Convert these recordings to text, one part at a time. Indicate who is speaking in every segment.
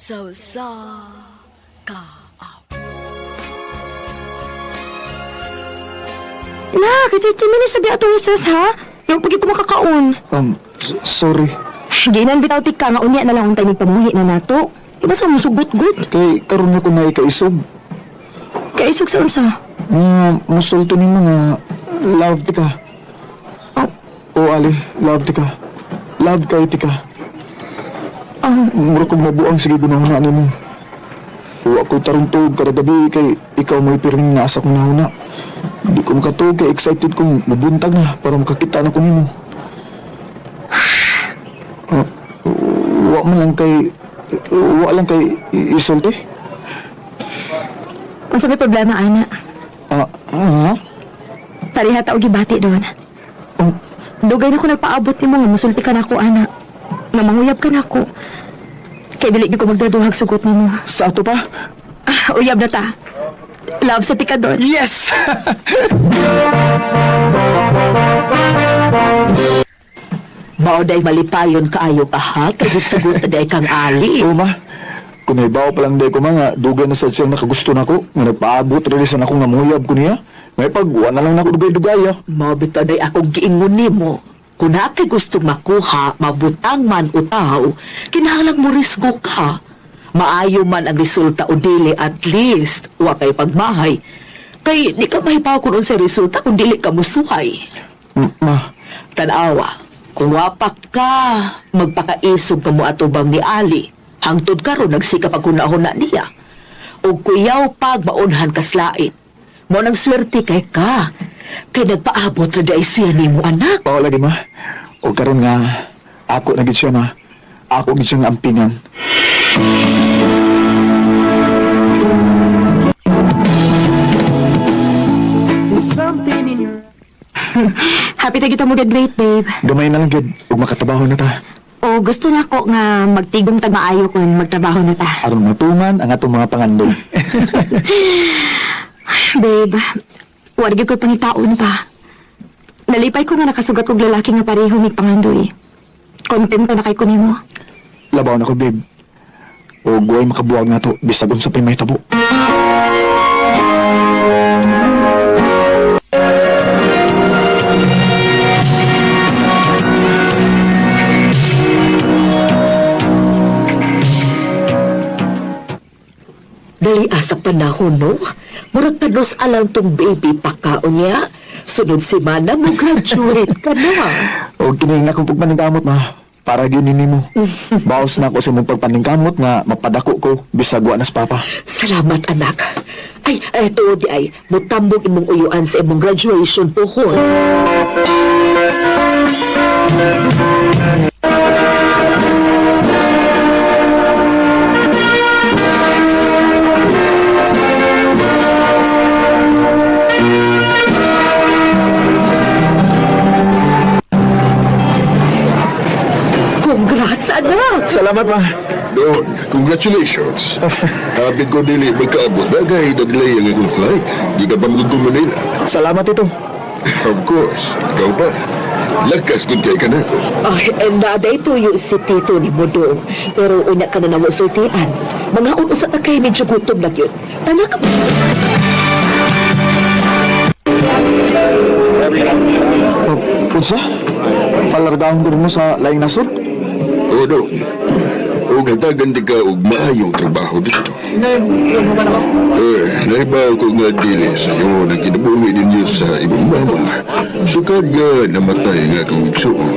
Speaker 1: Sa usa ka
Speaker 2: Na, kay 30 minutes sabi atong recess ha. Yung pag ko makakaon.
Speaker 3: Sorry.
Speaker 2: Ginan bitaw ti ka nga unya na lang untay nagpamuhi na nato. Iba sa mo sugot-gut.
Speaker 3: Kay karon na ko na ikaisog.
Speaker 2: Kaisog sa unsa.
Speaker 3: Nga, musulto ni mga love ti ka.
Speaker 2: Oh,
Speaker 3: O Ali, love ti ka. Love kayo ti ka.
Speaker 2: ah,
Speaker 3: Mura kong mabuang sige gunahuna nimo. Wa ko'y tarong tuog kada gabi kay ikaw mo'y pirming nasa kong nahuna. Di ko makatuog kay excited kong mabuntag na para makakita na ko nimo. Ah, wa man lang kay wa lang kay isulti.
Speaker 2: unsa may problema ana?
Speaker 3: Ah, ah,
Speaker 2: Pareha ta og gibati doon.
Speaker 3: um,
Speaker 2: Dugay na ko nagpaabot nimo nga musulti ka nako ana. Nga manguyab ka nako. Kay dili gyud ko magduduhag sugot nimo.
Speaker 3: Sa ato pa?
Speaker 2: Ah, uyab na ta. Love sa tika doon.
Speaker 3: Yes!
Speaker 1: Mao day malipayon kaayo ka ha, kay gisugot na day kang Ali.
Speaker 3: Oo, ma. Kung may bawo pa lang day ko mga, dugay na sa siyang nakagusto na ko, nga nagpaabot rin sa akong namuyab ko niya. May pagwa na lang nako dugay-dugay ah.
Speaker 1: Mao bitaw day akong giingon nimo. Kung naa kay gustong makuha, mabutang man o taw, kinahanglan mo risgo ka. Maayo man ang resulta o dili, at least wa kay pagmahay. Kay di ka mahibaw kung unsay resulta kung dili ka musuhay.
Speaker 3: Ma,
Speaker 1: Tanawa, kung wapak ka, magpakaisog ka mo atubang ni Ali. Hangtod karon nagsikap ang hunahuna niya. O kuyaw pag maunhan kaslain. Mo nang swerte kay ka. Kay nagpaabot ra di siya nimo anak.
Speaker 3: pao lagi ma. O karon nga, ako na gid siya ma. Ako gid siya nga ampingan.
Speaker 2: Happy ta kita mo graduate, babe.
Speaker 3: Gamay na lang gid, ug makatrabaho na ta.
Speaker 2: O gusto na ko nga magtigom tag maayo kun magtrabaho na ta.
Speaker 3: Aron matungan ang atong mga pangandoy.
Speaker 2: Babe, wala gyud ko'y pangitaon pa. Nalipay ko nga nakasugat kog lalaki nga pareho mig pangandoy. Kontento na kay ko nimo.
Speaker 3: Labaw na ko, babe. O guway makabuwag na to, bisag unsa pa'y mahitabo.
Speaker 1: Dali sa panahon no. Murag kanos alang tong baby pa ka unya. Sunod semana mo graduate ka na.
Speaker 3: O kini nga akong pagpaningkamot ma. Para gyud ni nimo. Baos na ako sa imong pagpaningkamot nga mapadako ko bisag wa nas papa.
Speaker 1: Salamat anak. Ay, eto di ay mutambog imong uyuan sa imong graduation pohon. Congrats, anak!
Speaker 3: Salamat ma.
Speaker 4: Don, congratulations. Happy ko dili magkaabot na kay na-delay ang akong flight. Di ka pa magugong Manila.
Speaker 3: Salamat ito.
Speaker 4: Of course, ikaw pa. Lakas gud kay kanako.
Speaker 1: Ay, naday tuyo si Tito ni Modong. Pero unya ka na namo sultian. Mga unusa ta kay medyo gutom na gyud. Tama ka ba?
Speaker 3: Uh, unsa? Palargahon ko mo sa laing nasod?
Speaker 4: O Don, o gatagan di ka og maayong trabaho dito. Eh, naibaw ko nga dili sa iyo na kinabuhi ninyo sa imong mama. Sukad nga namatay nga akong igsuon.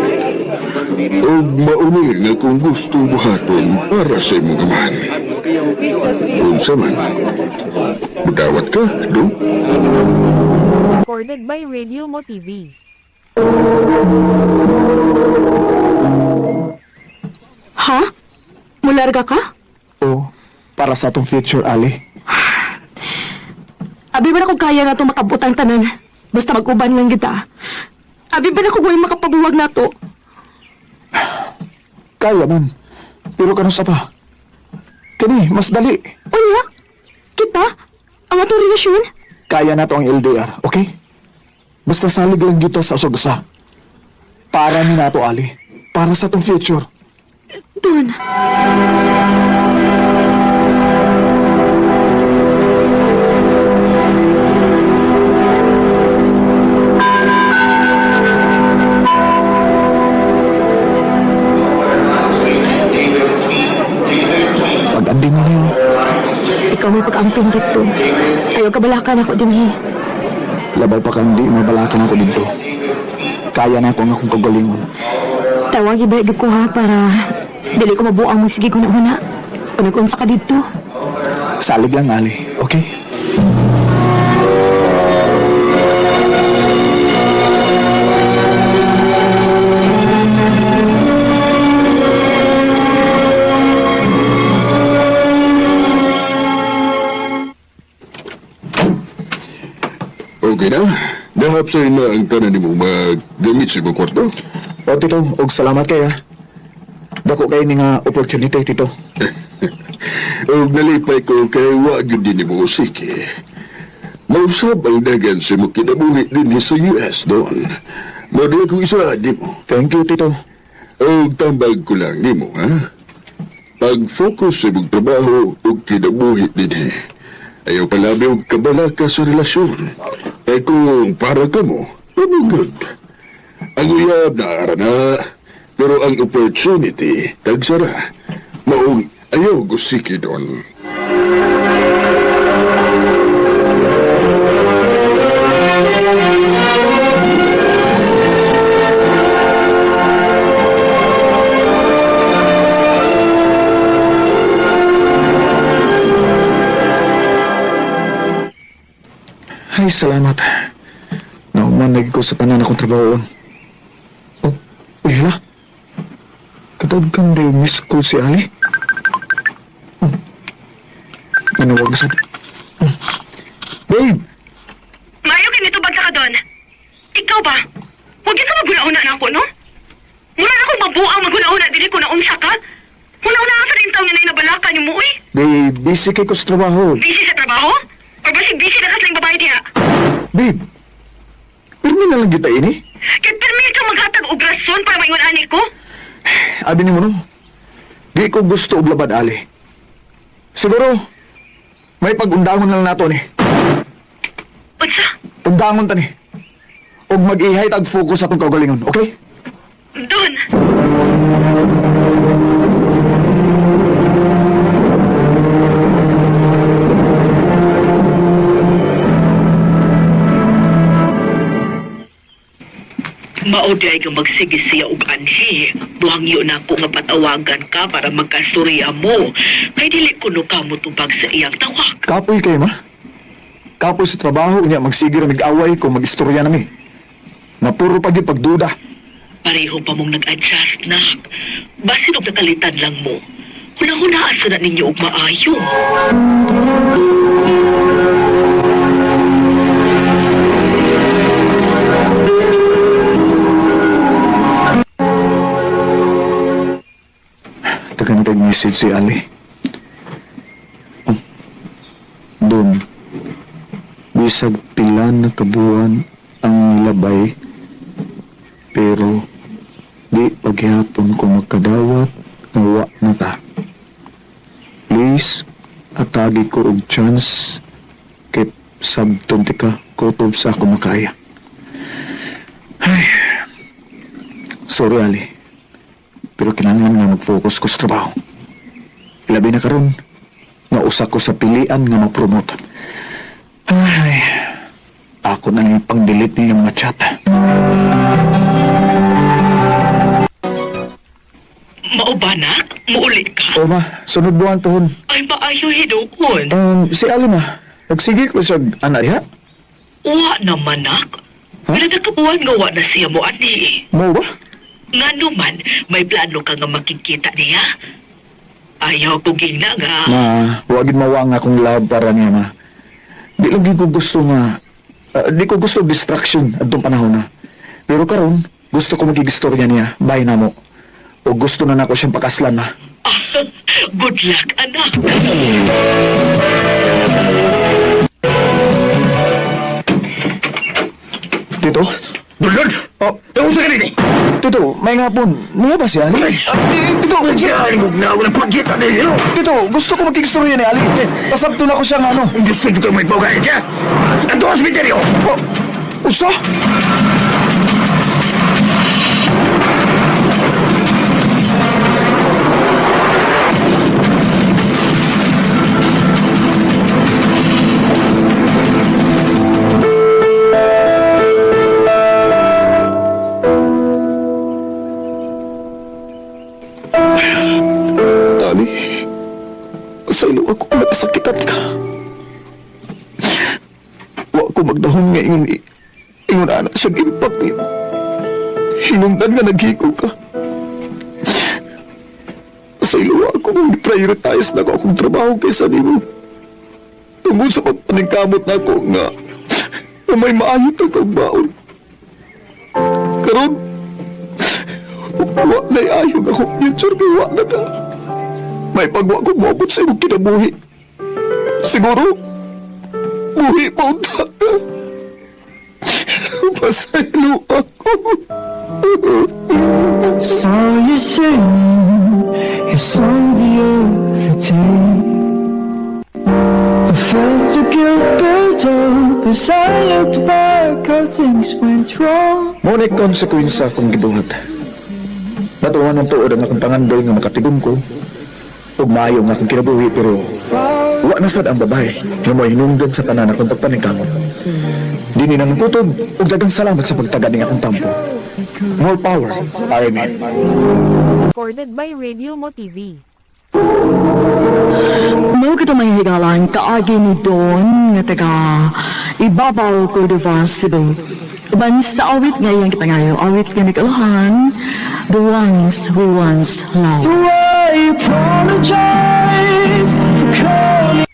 Speaker 4: Og mauni nga kung gustong buhaton para sa imong amahan. Unsa man, mudawat ka, Dong?
Speaker 5: Recorded by Radio Mo TV.
Speaker 2: Ha? Mularga ka?
Speaker 3: O para sa atong future Ali.
Speaker 2: Abi ba na kung kaya na itong makabot ang tanan? Basta mag-uban lang kita. Abi ba na kung walang makapabuwag na to?
Speaker 3: Kaya man. Pero kanusa pa? Kani, mas dali.
Speaker 2: Unya? Kita? Ang atong relasyon?
Speaker 3: Kaya na to ang LDR, okay? Basta salig lang kita sa usag-usa. Para ni nato, Ali. Para sa atong future.
Speaker 2: Don.
Speaker 3: Pag-ambing mo niyo.
Speaker 2: Ikaw may pag-amping dito. Ayaw kabalakan ako din eh.
Speaker 3: Labaw pa kang di mabalakan ako dito. Kaya na ako ang akong kagalingon.
Speaker 2: Tawag iba ko ha para dili ko mabuang magsige ko na una. Kung nag-unsa ka dito.
Speaker 3: Salig lang, Ali. Okay?
Speaker 4: Okay na? Nahapsay na ang tanan nimo magamit sa imong kwarto?
Speaker 3: O, Tito, og salamat kay ha. Dako kay ni nga opportunity, Tito.
Speaker 4: Og nalipay ko kay wa gyud din nimo usiki. Mausab ang dagan sa imong kinabuhi dinhi sa US doon. Model ko isa di mo.
Speaker 3: Thank you, Tito.
Speaker 4: Og tambag ko lang nimo, ha? Pag-focus sa imong trabaho ug kinabuhi dinhi. Ayaw palabi og kabalaka sa relasyon. Kay kung para ka mo, pamugod. Ang uyab na ara na, pero ang opportunity, tagsara. Maong ayaw gusiki doon.
Speaker 3: Ay, salamat. Naumanag ko sa tanan akong trabaho. Oh, uy, hala. Katawag kang day miss call si Ali. Oh. Nanawag na sa... Oh. Babe!
Speaker 6: Mayo ganito bagsa ka doon. Ikaw ba? Huwag yun ka maguna-una na ako, no? Mura na akong mabuang maguna-una dili ko na unsa ka. Una-una ka sa rin taong nga nabalakan yung mo, uy.
Speaker 3: Babe, busy kay ko sa trabaho.
Speaker 6: Busy sa trabaho? Or basig busy na ka sa babae diha?
Speaker 3: Babe, pirmi na lang kita ini.
Speaker 6: Kaya pirmi ka maghatag og rason para maingon ani ko?
Speaker 3: Abi ni mo no, di ko gusto og labad, Ali. Siguro, may pag-undangon na lang nato ni.
Speaker 6: Unsa?
Speaker 3: Undangon ta ni. Og mag-ihay tag focus sa atong kaugalingon, okay?
Speaker 6: Doon.
Speaker 1: Mao di ay nga magsige siya og anhi. Buhangyo na ako nga patawagan ka para magkasurya mo. Kay dili kuno ka mo tubag sa iyang tawag.
Speaker 3: Kapoy kayo, ma. Kapoy sa trabaho, unya magsige ra mig-away kung mag-istorya nami. Mapuro pa gyud pagduda.
Speaker 1: Pareho pa mong nag-adjust na. Basin og nakalitan lang mo. Huna-huna asa na ninyo og maayo.
Speaker 3: Tagan kag message si Ali. Oh. Doon. Bisag pila na kabuan ang nilabay. Pero di paghihapon ko makadawat nga wa na ta. Please, atagi ko og chance kay sabton ti ka kutob sa ako makaya. Ay, sorry Ali. Pero kinahanglan nga mag-focus ko sa trabaho. Ilabi na karon, nga usa ko sa pilian nga ma-promote. Ay, ako nang ipang-delete niya mga chat.
Speaker 1: Mao ba nak? Muuli ka?
Speaker 3: O ma, sunod buwan pohon.
Speaker 1: Ay maayo hinuon.
Speaker 3: Si Ali ma, nagsige ko sa anak diha.
Speaker 1: Wa naman nak.
Speaker 3: Huh?
Speaker 1: Pila na kabuan nga wa na siya mo ani.
Speaker 3: Mo ba?
Speaker 1: Nga naman, may plano ka nga makikita niya. Ayaw ko gina nga.
Speaker 3: Ma, wagin mawa nga akong love para niya ma. Di lang gyud ko gusto nga, di ko gusto distraction adtong panahon na. Pero karon, gusto ko magigistorya niya, bye na mo. O gusto na nako siyang pakaslan ma.
Speaker 1: Good luck, anak.
Speaker 3: Tito?
Speaker 4: Dulon!
Speaker 3: Oh,
Speaker 4: Unsa ka nini?
Speaker 3: Tito, may nga po. Niya ba si Ali? Tito,
Speaker 4: Walang pagkita ninyo!
Speaker 3: Tito, gusto ko magkikstorya ni Ali. Pasabto na ko siyang ano.
Speaker 4: Gusto ko may bawga siya! Ato ang cemetery!
Speaker 3: Oh, usa? Tali, sa ilo ako nakasakitan ka. Wa ko magdahom nga ingon ingon ana siyang impact nimo. Hinungdan nga naghigo ka. Sa ilo ako kung prioritize na ko akong trabaho kaysa nimo. Tungod sa pagpaningkamot na ako nga nga may maayo ta kag baon. Karon, wa na'y ayong akong future kay wa na ka. May pagwa ko moabot sa imong kinabuhi. Siguro, buhi pa unta ka. Pasaylo ako.
Speaker 7: Saw you singing your song the other day. I felt the guilt build up as I looked back how things went wrong.
Speaker 3: Mo ni konsekwensa akong gibuhat. Natuwa ng tuod ang akong pangandoy nga makatigom ko. Ug maayo nga akong kinabuhi pero wa na sad ang babae nga mo hinungdan sa tanan akong pagpaningkamot. Dini na kutob ug daghang salamat sa pagtaga ning akong tampo. More power, RMN.
Speaker 5: Recorded by Radio Mo TV.
Speaker 8: Mao kita may higalan kaagi ni Don nga taga Ibabaw, Cordova, Cebu. Uban sa awit nga iyang gipangayo, awit nga nag-uluhan, The Ones Who Once Loved.
Speaker 7: Do I apologize for calling?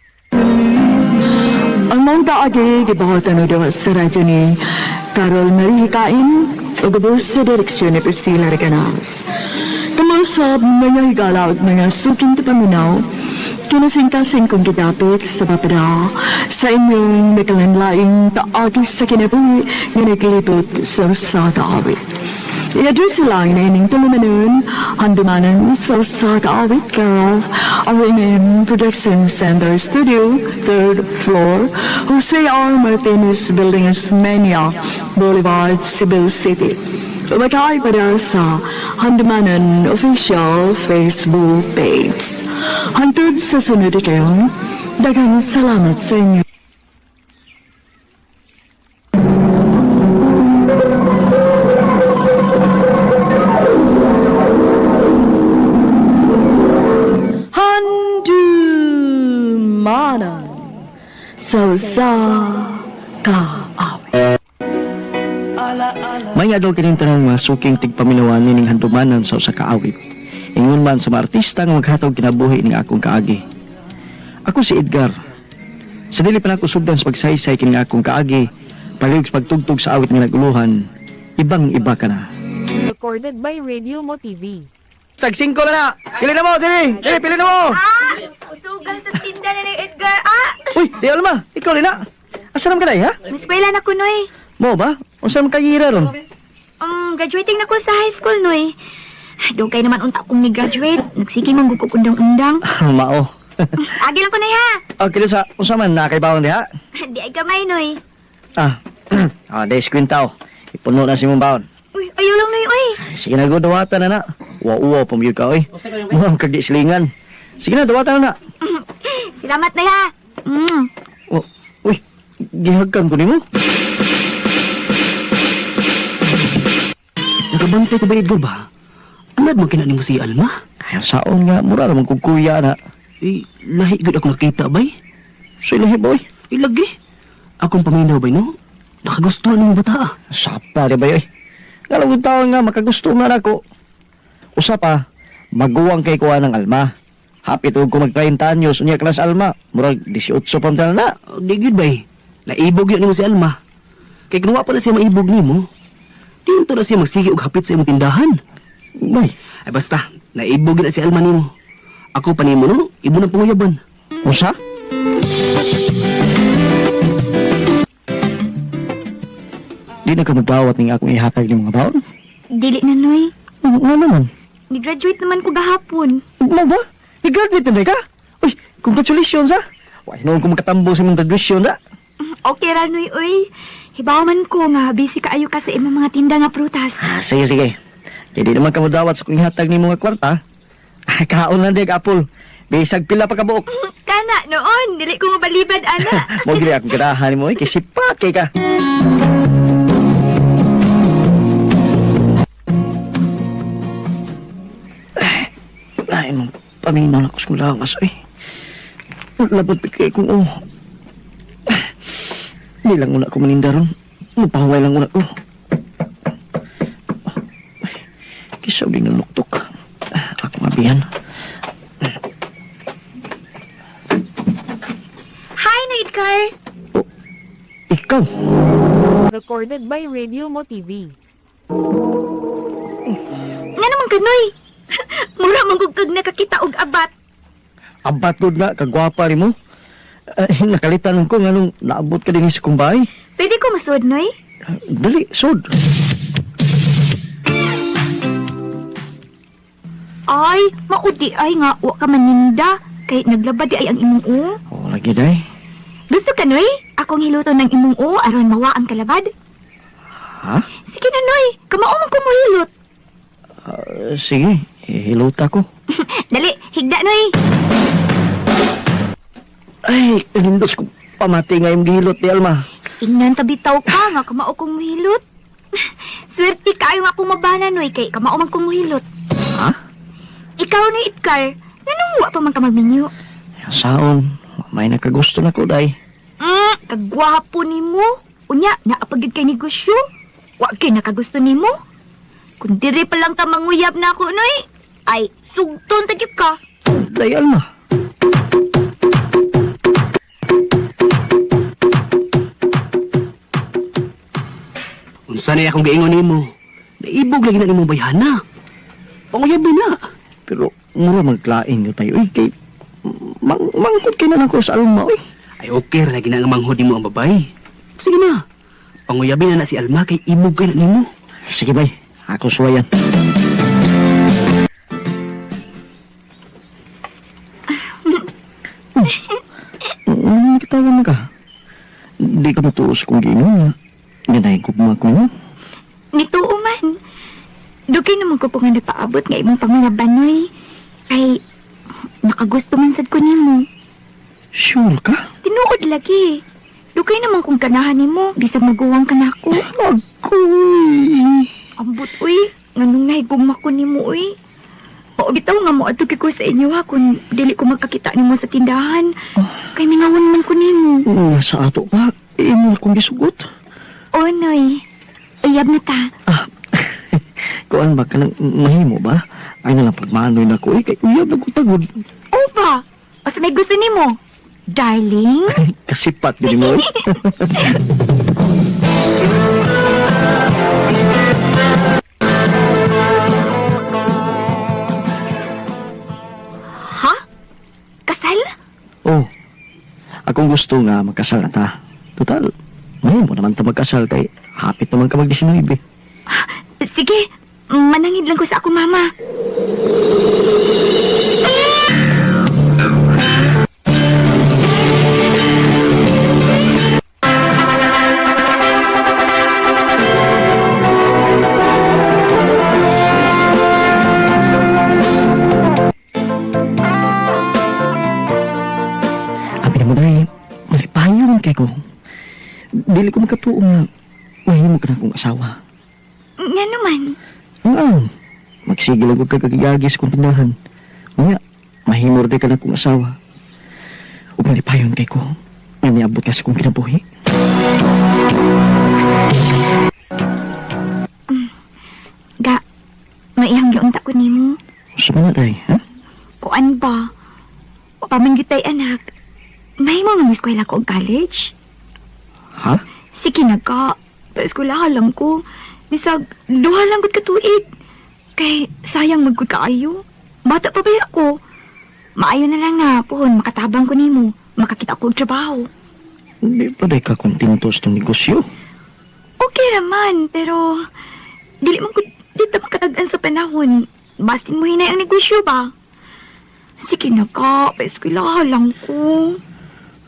Speaker 8: Ang mong kaagi gibuhatan ni Don sa radyo ni Carol Marie Hikain ug ubos sa direksyon ni Priscilla Recanas. Kamusab mga higala ug mga suking tapaminaw, kinasingkasing kong gidapit sa papada sa inyong nakalanlaing taagi sa kinabuhi nga naglibot sa usa ka awit. I-address lang na ining tulumanon, handumanan sa usa ka awit care of RMN Production Center Studio, third floor, Jose R. Martinez Building, Osmeña Boulevard, Cebu City. Umakay pa rin sa Handumanan official Facebook page. Hantod sa sunod kayo, daghang salamat sa inyo. Handumanan sa usa ka awit.
Speaker 9: May adol kining tanang mga suking tigpaminawan nining handumanan sa usa ka awit. Ingon man sa mga artista nga maghatag kinabuhi ning akong kaagi. Ako si Edgar. Sa dili pa nako sugdan sa pagsaysay kining akong kaagi, palihog sa pagtugtog sa awit nga naguluhan, ibang iba ka na.
Speaker 5: Recorded by Radio Mo TV.
Speaker 9: Tag 5 na na. Pili na mo, dili. Dili, pili na mo.
Speaker 2: Ah! Usugal sa tinda na ni Edgar, ah!
Speaker 9: Uy, di alma, ikaw rin na. Asa naman ka day, ha?
Speaker 2: Maskwela na ko, Noy.
Speaker 9: Mo ba? Unsa man kayira ron?
Speaker 2: Graduating na ko sa high school, Noy. Doon kay naman unta akong ni-graduate. Nagsige man gud ko undang-undang.
Speaker 9: Mao.
Speaker 2: Agi lang ko na, ha?
Speaker 9: Okay, sa unsa man na kay bawon diha?
Speaker 2: Di ay gamay, Noy.
Speaker 9: Ah. Ah, des kwintaw. Ipuno na si mong baon.
Speaker 2: Uy, ayaw lang, Noy, uy.
Speaker 9: Sige na, go, dawatan na na. Wa-uwa, pumiyod ka, oy. Mukhang kagislingan. Sige na, dawatan na na.
Speaker 2: Salamat, Noy, ha?
Speaker 9: Oh, uy, gihagkan ko nimo.
Speaker 10: Nagabantay ko ba, Edgar ba? Anad mo kina nimo si Alma?
Speaker 9: Ay, saon nga, mura naman kong kuya na.
Speaker 10: Eh, lahi gud ako nakita, bay.
Speaker 9: Sa ilahi, boy.
Speaker 10: Eh, lagi. Akong paminaw, bay, no? Nakagustuhan mo bata, ah.
Speaker 9: Sapa, di ba, oy? Alam ko taon nga, makagusto man ako. Usa pa, maguwang kay kuha ng alma. Happy to ko mag 30 anyos, unya ka na sa alma. Murag 18 pa man na.
Speaker 10: Oh, di gud, bay. Naibog yun nimo si Alma. Kay kung wa pa na siya maibog nimo, di unto na siya magsige og hapit sa imong tindahan.
Speaker 9: Bay,
Speaker 10: Ay, basta, naibog yun na si Alma nimo. Ako pa nimo, no? Ibo na panguyaban.
Speaker 9: usa? Di Di na ka magdawat ning akong ihatag ni mga baon.
Speaker 2: Dili na, Noy.
Speaker 9: Nga naman.
Speaker 2: Ni-graduate naman ko gahapon.
Speaker 9: Mo ba? Ni-graduate na ka? Uy, congratulations ha. Why noon ko makatambo sa imong graduation na.
Speaker 2: Okay ra, Noy, uy. Hibaw man ko nga, busy kaayo ka sa imong mga tinda nga prutas.
Speaker 9: Ah, sige, sige. Kaya di naman ka modawat sa kung ihatag ni mga kwarta. Ah, kaon na deg apple. Bisag pila pa kabuok.
Speaker 2: Kana, noon. Dili ko mabalibad, ana.
Speaker 9: Mo gid akong ganahan nimo eh, kay sipat kay ka. Ay, mong paminaw na ko sa lawas eh. Labot pa kay kong oh. Di lang una ko maninda ron. Mapahuway lang una ko. Ay, Kisaw din ng luktok. Ako mabihan.
Speaker 2: Hi, Noy Edgar.
Speaker 9: Ikaw!
Speaker 5: Recorded by Radio Mo TV.
Speaker 2: Nga naman ka, Noy. Mura mong gugtog nakakita og abat.
Speaker 9: Abat gud nga, kagwapa rin mo. Ay, nakalitan ko nga nung naabot ka din sa kumbay.
Speaker 2: Pwede ko masuod, Noy?
Speaker 9: Dali, sod.
Speaker 2: Ay, maudi ay nga, wa ka maninda. Kay naglaba di ay ang imong o.
Speaker 9: Oh, lagi day.
Speaker 2: Gusto ka, Noy? Akong hiluto ng imong o aron mawa ang kalabad.
Speaker 9: Ha?
Speaker 2: Sige na, Noy. Kamao man ko mohilot.
Speaker 9: Ah, sige, hilota ko.
Speaker 2: Dali, higda, Noy.
Speaker 9: Ay, kanindos ko pamati nga yung gihilot ni Alma.
Speaker 2: Ingnan tabitaw ka nga kamao kong mohilot. Swerte kaayo nga akong mabana, Noy, kay kamao man kong mohilot.
Speaker 9: Ha?
Speaker 2: Ikaw, Noy Edgar, nanong wa pa man ka magminyo?
Speaker 9: Saon, may nakagusto na ko, day.
Speaker 2: Kagwapo nimo. Unya, naapagid kay negosyo. Wa kay nakagusto nimo. Kung diri pa lang ta manguyab na ako, Noy, ay, sugton tagip ka.
Speaker 9: Day, Alma.
Speaker 10: Unsa na akong giingon nimo? Naibog lagi na nimo bayhana. Panguyabi na.
Speaker 9: Pero, mura maglaing yun tayo. Uy, kay, mangkot kay na lang ko sa Alma, uy.
Speaker 10: Ay okay ra lagi na ang manghod nimo ang babay. Sige na. Panguyabi na na si Alma kay ibog kay na nimo.
Speaker 9: Sige, bay. Ako suwayan. Oh, kitawan ka. Di ka matuo sa kong giingon nga. Nga nahigugma ko mo.
Speaker 2: Nituo man. Dugay naman ko po nga nagpaabot nga imong panguyaban, Noy. Ay, nakagusto man sad ko nimo.
Speaker 9: Sure ka?
Speaker 2: Tinuod lagi. Dugay naman kong ganahan nimo, bisag maguwang ka nako.
Speaker 9: Agoy!
Speaker 2: Ambot, uy. Nganong nahigugma ko nimo, uy. Oo, bitaw nga mo adto ko sa inyo ha kung dili ko magkakita nimo sa tindahan. Kay mingawon man ko nimo.
Speaker 9: Nasa ato pa. Imo na kong gisugot.
Speaker 2: O, Noy. Uyab na ta.
Speaker 9: Ah, kuan ba ka nang mahimo ba? Ay na lang pagmanoy na ko. Eh, kay uyab na ko tagod.
Speaker 2: O ba? O sa may gusto nimo? Darling?
Speaker 9: Kasipat din mo. Eh.
Speaker 2: Ha? Kasal?
Speaker 9: Oh, akong gusto nga magkasal na ta. Total, mahimo naman ta magkasal kay hapit naman ka mag-19.
Speaker 2: Sige, manangid lang ko sa akong mama.
Speaker 9: Abi na mo dahil, malipayon kay ko. Dili ko makatuo nga mahimo ka na akong asawa.
Speaker 2: Nga naman.
Speaker 9: Ang ang, magsige lang ko kagagiyagi sa kong tindahan. Nga, mahimo rin ka na akong asawa. Ug malipayon kay ko, nga niabot ka sa kong kinabuhi.
Speaker 2: Ga, maihang giunta ko nimo.
Speaker 9: Sa mga day, ha?
Speaker 2: Kuan ba? O pamanggitay anak. Mahimo nga eskwela ko og college.
Speaker 9: Ha?
Speaker 2: Sige na ka. Paeskwelahan lang ko. Bisag, duha lang gud ka tuig. Kay sayang magkud kaayo. Bata pa ba ako? Maayo na lang na, pohon, makatabang ko nimo. Makakita ko og trabaho.
Speaker 9: Hindi pa day ka kontento sa itong negosyo.
Speaker 2: Okay. Okay raman, pero dili man ko dito makatag-an sa panahon. Bastin mo hinay ang negosyo ba? Sige na ka, paeskwelahan lang ko.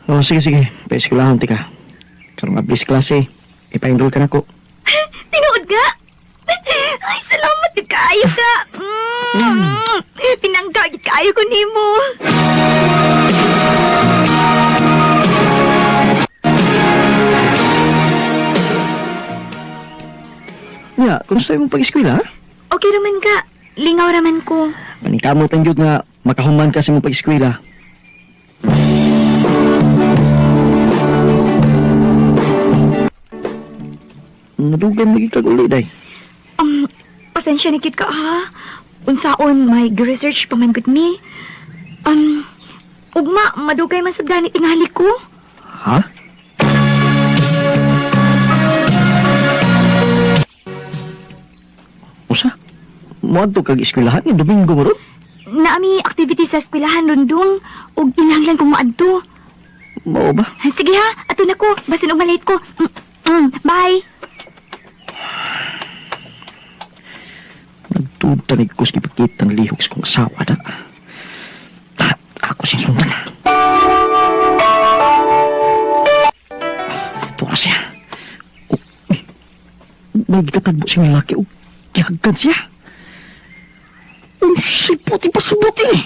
Speaker 9: Oh, sige, sige. Paeskwelahan tika. Karong ablis klase, ipa-enroll ka na ko.
Speaker 2: Tinuod ka? Ay, salamat gid kaayo ka. Pinangga gid kaayo ko nimo.
Speaker 9: Nya, kumusta imong pag-eskwela? Ha?
Speaker 2: Okay raman ka. Lingaw raman ko.
Speaker 9: Paningkamot ang gyud nga makahuman ka sa imong pag-eskwela. Nadugay mo lagi kag uli, day.
Speaker 2: Pasensya na kit ka ha. Unsaon may research pa man gud ni. Ugma madugay man sad gani tingali ko.
Speaker 9: Ha? Usa? Moadto kag eskwelahan ni Domingo mo ron?
Speaker 2: Naami activity sa eskwelahan rundong ug kinahanglan kong maadto.
Speaker 9: Mao ba?
Speaker 2: Sige ha, ato na ko. Basin og malate ko. Bye.
Speaker 9: Nagtuda ni ko sa gipakita ng lihok sa kong asawa na. Ah, ako siyang sundan. Ito na siya. Oh, eh, may gikatagbo siyang lalaki o gihagkan siya. Ang siputi pa sa buti eh.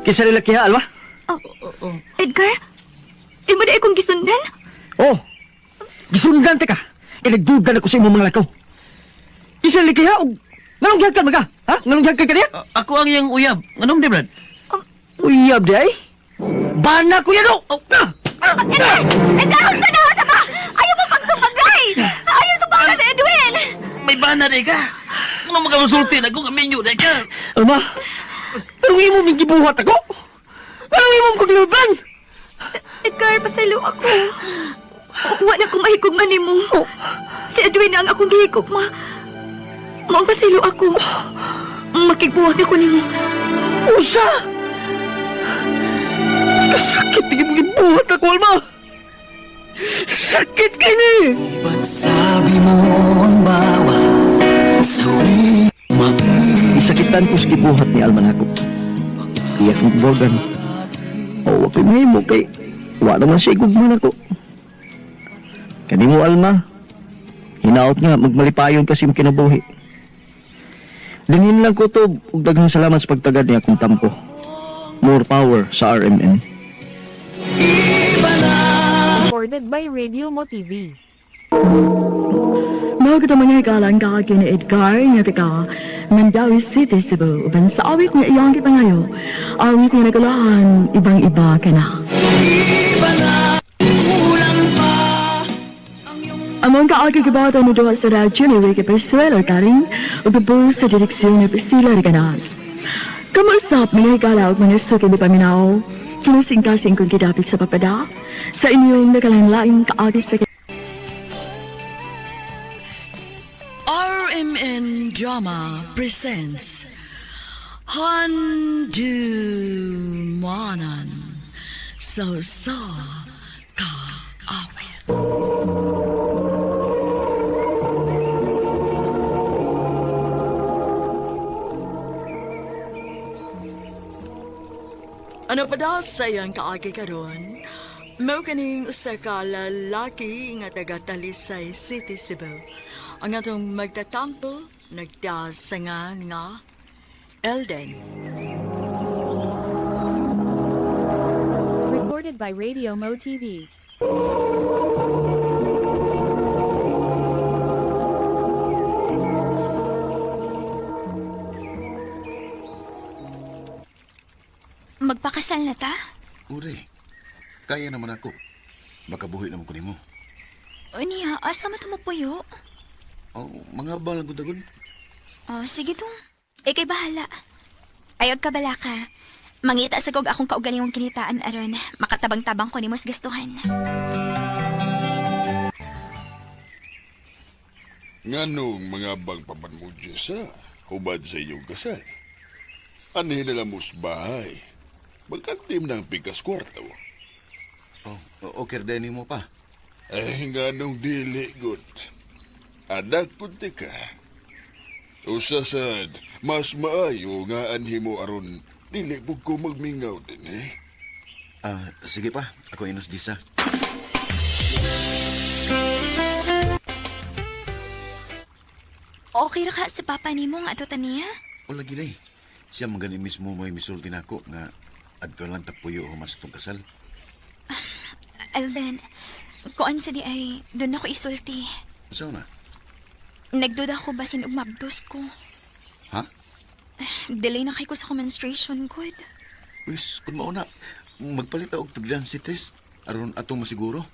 Speaker 9: Kisa nila kiha, Alma?
Speaker 2: Oh, Edgar, imo na akong gisundan?
Speaker 9: Oh! Gisundan ta ka! Kaya nagdudan ako sa imong mga lakaw. Isa likiha og nganong gihagkan maga? Ha? Nganong gihagkan ka niya?
Speaker 10: Ako ang iyang uyab. Anong di, Brad?
Speaker 9: Uyab di ay? Bana ko yan oh! Ah!
Speaker 2: Edgar! Edgar, husto na! Sa ka! Ayaw mo pagsupagay! Ayaw supagan sa Edwin!
Speaker 10: May bana di ka. Ano makamusulti na kung aminyo di ka?
Speaker 9: Alma! Anong imo ming gibuhat ako? Anong imo kong giluban?
Speaker 2: Edgar, pasaylo ako. Wa na ko mahigugma nimo. Si Edwin na ang akong gihigugma. Maong pasaylo ako. Makigbuwag ako nimo.
Speaker 9: Usa! Kasakit ng imong gibuhat ako, Alma! Sakit kini! Isakitan ko sa gibuhat ni Alma nako. Iya kong buwagan. O, wa ko'y mahimo kay wa naman siya igugma nako. Kani mo, Alma, hinaot nga magmalipayon kasi imong kinabuhi. Dinhin lang ko to ug daghang salamat sa pagtagad niya akong tampo. More power sa RMN.
Speaker 5: Recorded by Radio Mo TV.
Speaker 8: Mao kita mga hikalang kaagi ni Edgar nga taga Mandawi City, Cebu. Uban sa awit nga iyang gipangayo. Awit nga nagulahan, ibang-iba ka na. Among kaagi gibata ni duha sa radyo ni Ricky Pesuelo karing ug sa direksyon ni Priscilla Reganas. Kamusta mga higala ug mga suki di paminaw? Kinusing-kasing kong gidapit sa papada sa inyong nagalain-laing kaagi sa RMN Drama presents Handu Manan So Sa Ka Awit. Ano pa daw sa iyang kaagi karon? Mao kaning usa ka lalaki nga taga Talisay City, Cebu. Ang atong magtatampo nagdasangan nga Elden.
Speaker 5: Recorded by Radio Mo TV.
Speaker 2: Magpakasal na ta?
Speaker 11: Uri, kaya naman ako. Makabuhi naman ko nimo.
Speaker 2: Unya, asa man ta mopuyo?
Speaker 11: Oh, mga balang ko tagod.
Speaker 2: Oh, sige dong. Ikay bahala. Ayog ka bala ka. Mangita sa kog akong kaugalingong kinitaan aron makatabang-tabang ko nimo sa gastuhan.
Speaker 4: Nganong mga bang paman mo, Jessa? Hubad sa iyong kasal. Anhin na lang mo sa bahay. Magkantim ng pikas kwarto.
Speaker 11: Oh, okay ra mo pa.
Speaker 4: Ay, nga nung dili, good. Anak kunti ka. Usa sad, mas maayo nga anhi mo aron dili pud ko magmingaw din eh.
Speaker 11: Ah, sige pa, ako inos disa.
Speaker 2: Okay ra ka sa papa nimo nga ato taniya?
Speaker 11: O lagi day. Siya man gani mismo mo'y misulti nako nga adto lang tapuyo human sa tong kasal.
Speaker 2: Alden, kuan sa di ay doon ako isulti.
Speaker 11: Usaw na?
Speaker 2: Nagduda ko basin og mabdos ko.
Speaker 11: Ha?
Speaker 2: Delay na kay ko sa menstruation good.
Speaker 11: Wis, kung mauna, magpalit og pregnancy test aron atong masiguro.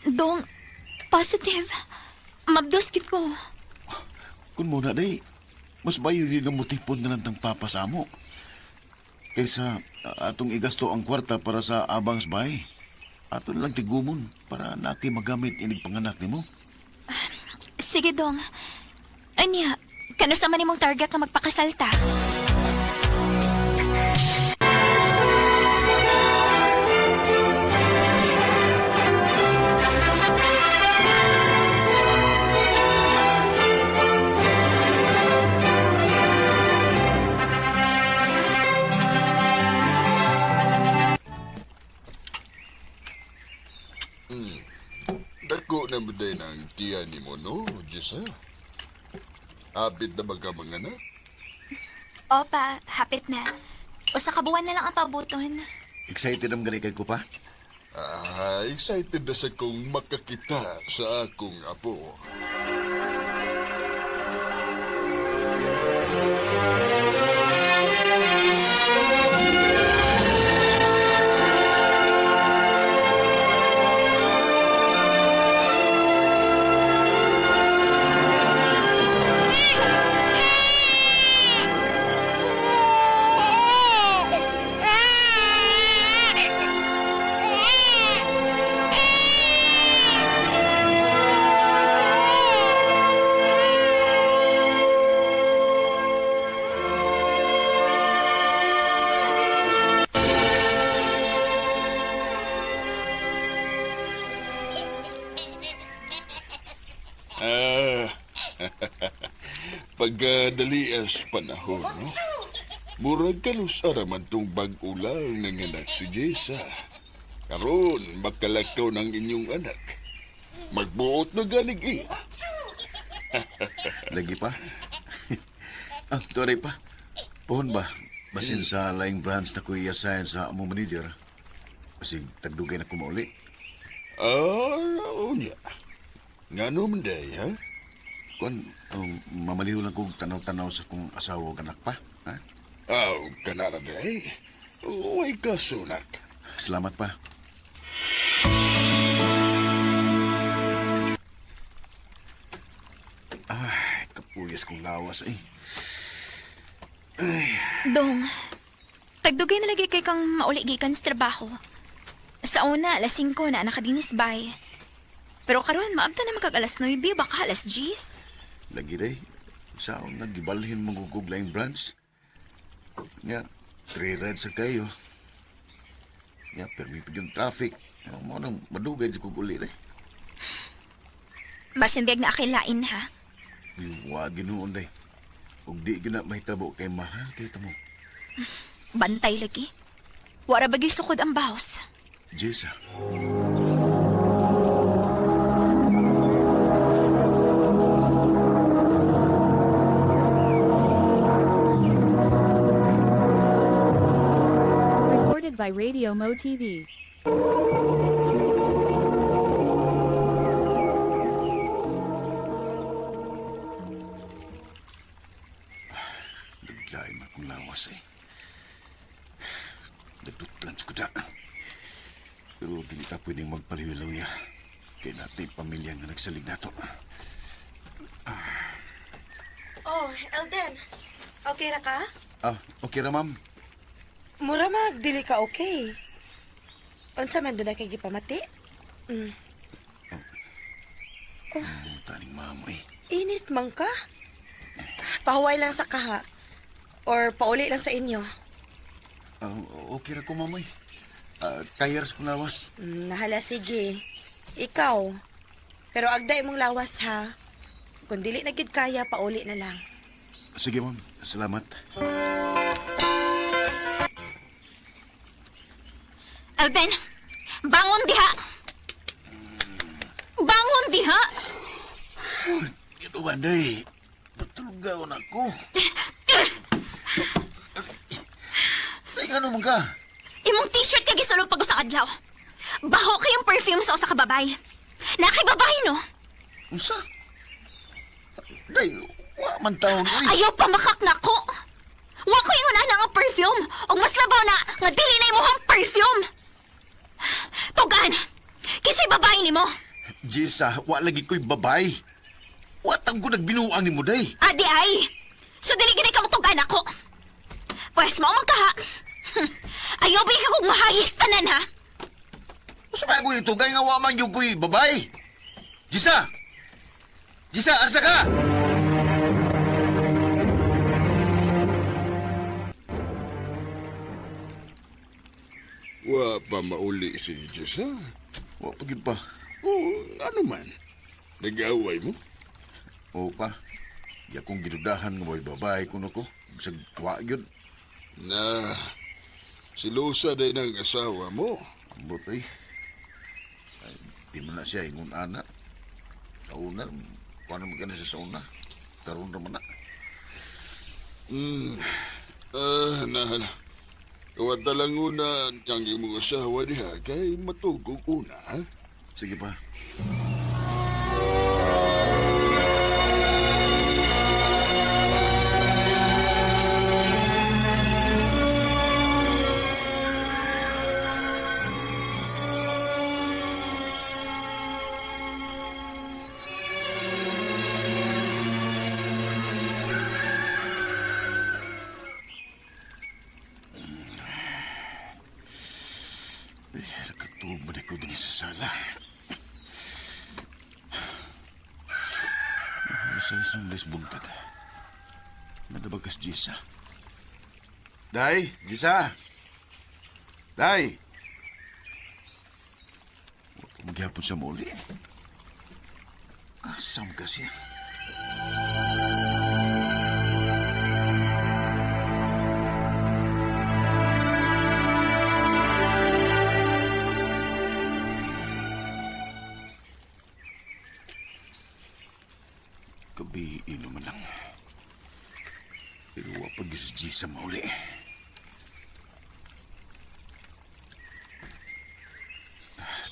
Speaker 2: Dong, positive. Mabdos gid ko.
Speaker 11: Kung mauna day, mas bayo yun ang mutipon na lang tang papa sa amo. Kaysa atong igasto ang kwarta para sa abang sa bahay. Ato na lang tigumon para naki magamit inig panganak nimo.
Speaker 2: Sige, Dong. Anya, kano sa man imong target nga magpakasal ta?
Speaker 4: Dako na ba din ang tiyan ni mo, no, Jessa? Apit na ba ka mga anak?
Speaker 2: Opa, hapit na. Usa ka buwan na lang ang pabuton.
Speaker 11: Excited ang gani kay ko pa.
Speaker 4: Ah, excited na sa kong makakita sa akong apo. Ah, pagkadalias panahon, no? Murag kanus araman tong bag-o lang ng anak si Jessa. Karon, makalakaw ng inyong anak. Magbuot na ganig iya.
Speaker 11: Lagi pa. Ah, tuwari pa. Pohon ba? Basin sa laing branch na ko i-assign sa among manager. Kasi tagdugay na kumauli.
Speaker 4: Ah, unya. Ngano man day, ha?
Speaker 11: Kuan, mamaliw lang kong tanaw-tanaw sa kong asawa ug anak pa. Ha?
Speaker 4: Aw, kanara day. Uy ka, sunak.
Speaker 11: Salamat pa. Ay, kapuyas kong lawas eh.
Speaker 2: Dong, tagdugay na lagi kay kang mauli gikan sa trabaho. Sa una, alas 5 na nakadinis bay. Pero karon maabta na magkag alas 9, baka alas 10.
Speaker 11: Lagi day. Sa una, gibalhin mong kukog laing branch. Nga, three rides sa kayo. Nga, permipid yung traffic. Nga, mo nang madugay di kong uli day.
Speaker 2: Basin biyag na akilain ha.
Speaker 11: Wa ginoon day. Ug di gina mahitabo kay mahal kay tamo.
Speaker 2: Bantay lagi. Wara bagay sukod ang bahos.
Speaker 11: Jessa.
Speaker 5: Recorded by Radio Mo TV.
Speaker 11: Naglain man kong lawas eh. Nagdutlan sa kuda. Pero dili ta pwedeng magpaliw-luya. Kay natin pamilya nga nagsalig nato.
Speaker 12: Oh, Elden. Okay ra ka?
Speaker 11: Ah, okay ra ma'am.
Speaker 12: Mura mag dili ka okay. Unsa man dunay kay gipamati?
Speaker 11: Buta ning mamo eh.
Speaker 12: Init man ka. Pahuway lang sa kaha. Or pauli lang sa inyo.
Speaker 11: Ah, okay ra ko, mamoy. Kaya ra sa kong lawas.
Speaker 12: Nahala, sige. Ikaw. Pero agda imong lawas ha. Kung dili na gid kaya, pauli na lang.
Speaker 11: Sige, ma'am. Salamat.
Speaker 6: Alden, bangon diha! Bangon diha!
Speaker 11: Ito ba, day? Patulgaw na ko. Teka, ano man ka?
Speaker 6: Imong t-shirt kay gisulong pag sa adlaw. Baho kayong perfume sa usa ka babay. Nakay babay no?
Speaker 11: Unsa? Day, wa man taon, uy.
Speaker 6: Ayaw pamakak nako. Wa ko ingon ana nga perfume. Og mas labaw na nga dili na imong perfume. Tugan. Kinsay babae nimo?
Speaker 11: Jessa, wa lagi ko'y babay. Wa tang ko nagbinuang nimo, day.
Speaker 6: Adi ay. So dili gid ka motugan ako. Pwes mao man ka ha. Ayaw ba ka kog mahayis tanan ha?
Speaker 11: Unsa ba ko ito? Gay nga wa man yung ko'y babay. Jessa! Jessa, asa ka?
Speaker 4: Wa pa mauli si Jessa.
Speaker 11: Wa pa gyud pa.
Speaker 4: Oo, ano man. Nag-away mo?
Speaker 11: Oo pa. Di akong gidudahan nga may babae kuno ko. Bisag wa gyud.
Speaker 4: Na, silusa day ng asawa mo.
Speaker 11: Ambot ay. Ay, di man na siya ingon ana. Sa una, kuno man ka na siya sa una. Karon ra man na.
Speaker 4: Ah, nahala. Kawat lang una ang imong asawa diha kay matugog una. Ha?
Speaker 11: Sige pa. Eh, nakatulog ba na ko din sa sala? Nasa isang les buntag. Nadabagas Jisa. Day, Jisa! Day! Magyapon siya muli. Asam ka siya. Gabi, inuman lang. Pero wa pag si Jisa mauli.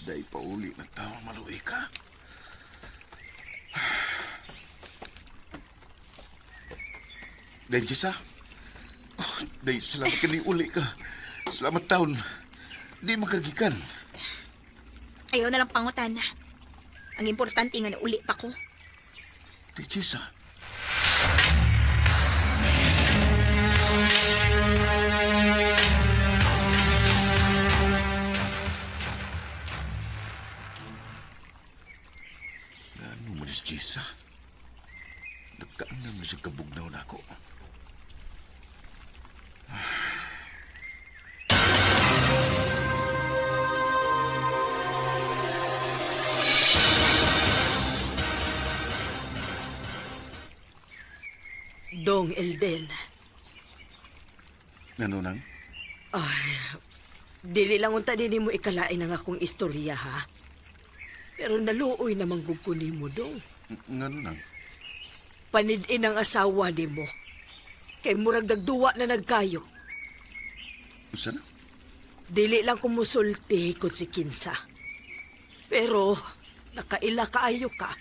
Speaker 11: Dahil pa uli na tao maluwi ka. Dahil Jisa. Oh, dahil salamat ka ni uli ka. Salamat taon. Di makagikan.
Speaker 6: Ayaw na lang pangutan. Ang importante nga nauli pa ko.
Speaker 11: Dahil Jisa. Ano mo ni Jisa? Nagkaan naman siya kabugnaw na ako.
Speaker 12: Dong Elden.
Speaker 11: Ano nang?
Speaker 12: Ay, dili lang unta din mo ikalain ang akong istorya ha. Pero naluoy namang gug ko nimo dong.
Speaker 11: Ngano nang?
Speaker 12: Panidin ang asawa nimo. Kay murag dagduwa na nagkayo.
Speaker 11: Usa na?
Speaker 12: Dili lang kumusulti kung si Kinsa. Pero nakaila kaayo ka.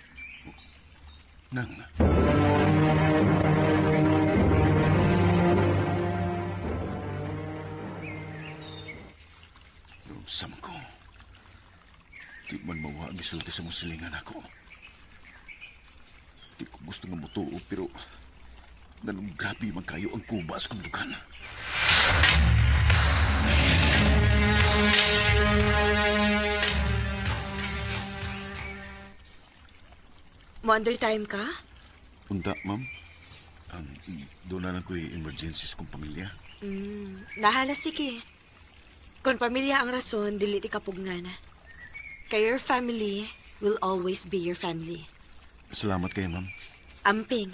Speaker 11: Nang? Sam ko. Di man mawa ang gisulti sa mong silingan ako. Di ko gusto nga mutuo pero ganong grabe man kayo ang kuba sa kong dugan.
Speaker 12: Mo under time ka?
Speaker 11: Unta, ma'am. Doon na lang ko'y emergency sa kong pamilya.
Speaker 12: Nahala, sige. Kung pamilya ang rason, dili ti kapugnan. Kay your family will always be your family.
Speaker 11: Salamat kayo, ma'am.
Speaker 12: Amping.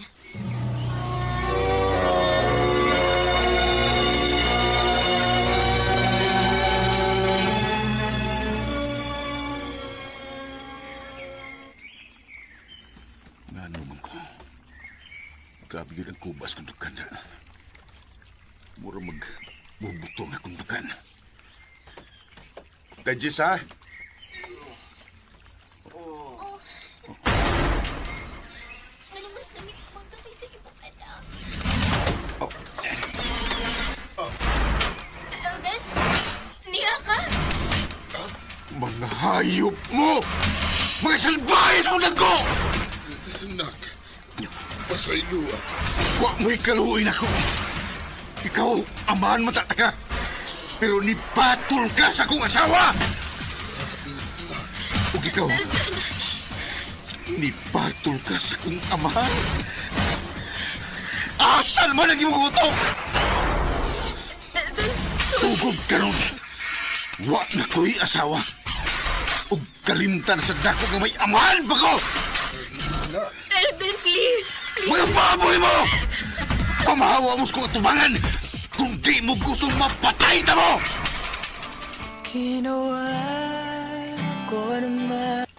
Speaker 11: Nga ano man ko. Grabe yun ang kubas kong dukan na. Mura mag bubutong akong dukan. Dajis, ha?
Speaker 2: Ano mas lamig magkakay sa imong anak?
Speaker 11: Oh.
Speaker 2: Elden? Niya ka?
Speaker 11: Mga hayop mo! Mga salbahes mo nagko!
Speaker 4: Nak, pasaylo ah.
Speaker 11: Wa mo'y kaluoy nako. Ikaw, amahan mo tataka. Pero nipatol ka sa akong asawa! Ug ikaw, nipatol ka sa akong amahan. Asan man ang imong utok?
Speaker 2: Elden,
Speaker 11: Sugod karon. Wa na ko'y asawa. Ug kalimtan sa dako nga may amahan pa ko!
Speaker 2: Elden, please! Please!
Speaker 11: Mga baboy mo! Pamahawa mo sa kong atubangan kung di mo gustong mapatay ta mo!
Speaker 7: Kinuha ko naman.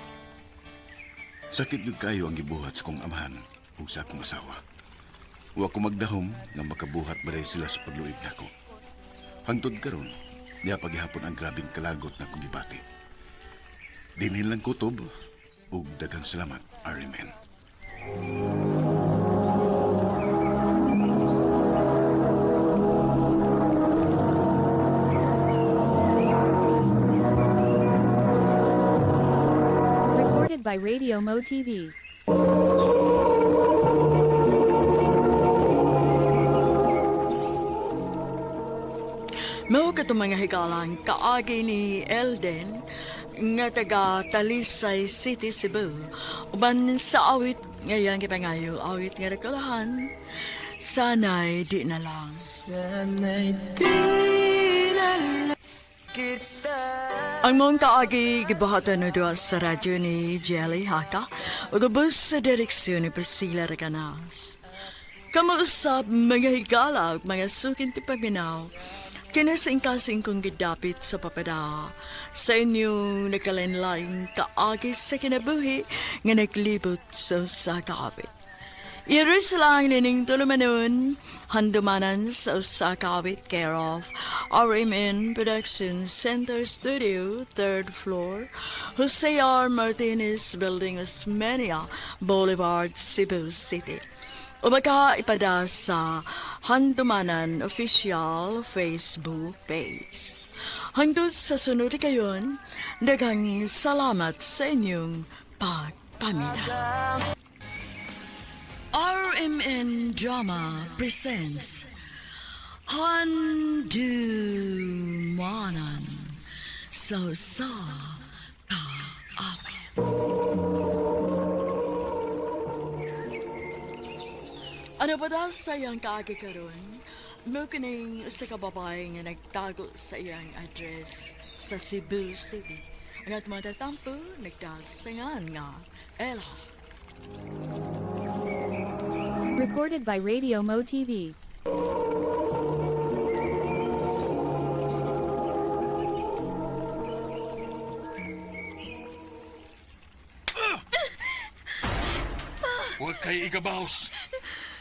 Speaker 11: Sakit gyud kayo ang gibuhat sa kong amahan ug sa akong asawa. Wa ko magdahom nga makabuhat ba sila sa pagluib nako. Hangtod karon, niya paghihapon ang grabing kalagot na akong gibati. Dinhin lang kutob ug daghang salamat, RMN.
Speaker 5: Recorded by Radio Mo TV.
Speaker 8: Mao katong mga higalang kaagi ni Elden nga taga Talisay City, Cebu. Uban sa awit ngayang gipangayo awit nga rekolahan. Sana'y di na lang.
Speaker 7: Sana'y di na lang kita.
Speaker 8: Ang mong kaagi gibuhatan na duwa sa radyo ni Jelly Haka ug ubos sa direksyon ni Priscilla Recanas. Kamausap mga higala ug mga sukin ti paminaw. Kinasingkasing kong gidapit sa papada sa inyong nagkalanlaing kaagi sa kinabuhi nga naglibot sa usa ka awit. Iris lang nining tulumanon, handumanan sa usa ka awit care of RMN Production Center Studio, 3rd floor, Jose R. Martinez Building, Osmeña Boulevard, Cebu City. O baka ipada sa Handumanan Official Facebook page. Hangtod sa sunod kayon, daghang salamat sa inyong pagpaminaw. RMN Drama presents Handumanan sa sa kaawit. Ano ba daw sa iyang kaagi karon? Mukining sa kababae nga nagtago sa iyang address sa Cebu City. Ang at mga tatampo, nagdasingan nga Ella.
Speaker 5: Recorded by Radio Mo TV.
Speaker 13: Huwag kay igabahos.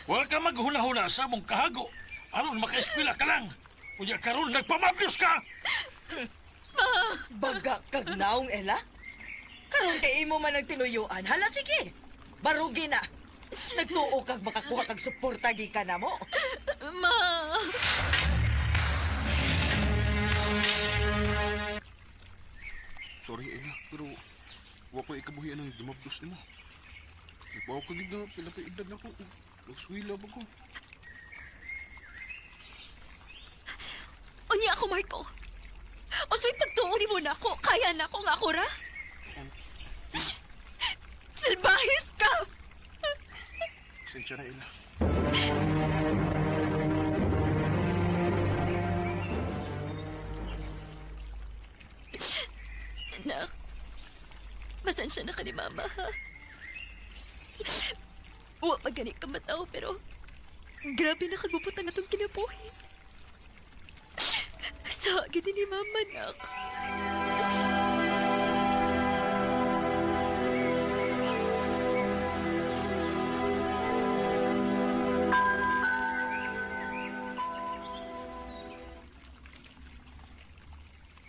Speaker 13: Huwag ka maghuna-huna sa among kahago. Aron makaeskwela ka lang. Unya karon nagpamabdos ka.
Speaker 12: Baga kag naong, Ella? Karon kay imo man ang tinuyuan. Hala, sige. Barugi na. Nagtuo kag makakuha kag suporta gikan na mo.
Speaker 8: Ma!
Speaker 4: Sorry, Ella, pero wa ko ikabuhian ang dumabdos nimo. Nagbaw ka gid na pila ka edad nako. Nagswila ba ko?
Speaker 6: Unya ako, Marco. O sa'y pagtuo ni mo na ako, kaya na ako nga ako ra. Silbahis ka!
Speaker 4: Pasensya na, Ella.
Speaker 6: Anak, pasensya na ka ni Mama, ha? Wa pa gani ka mataw, pero grabe na kagupot ang atong kinabuhi. Sa gini ni Mama, nak.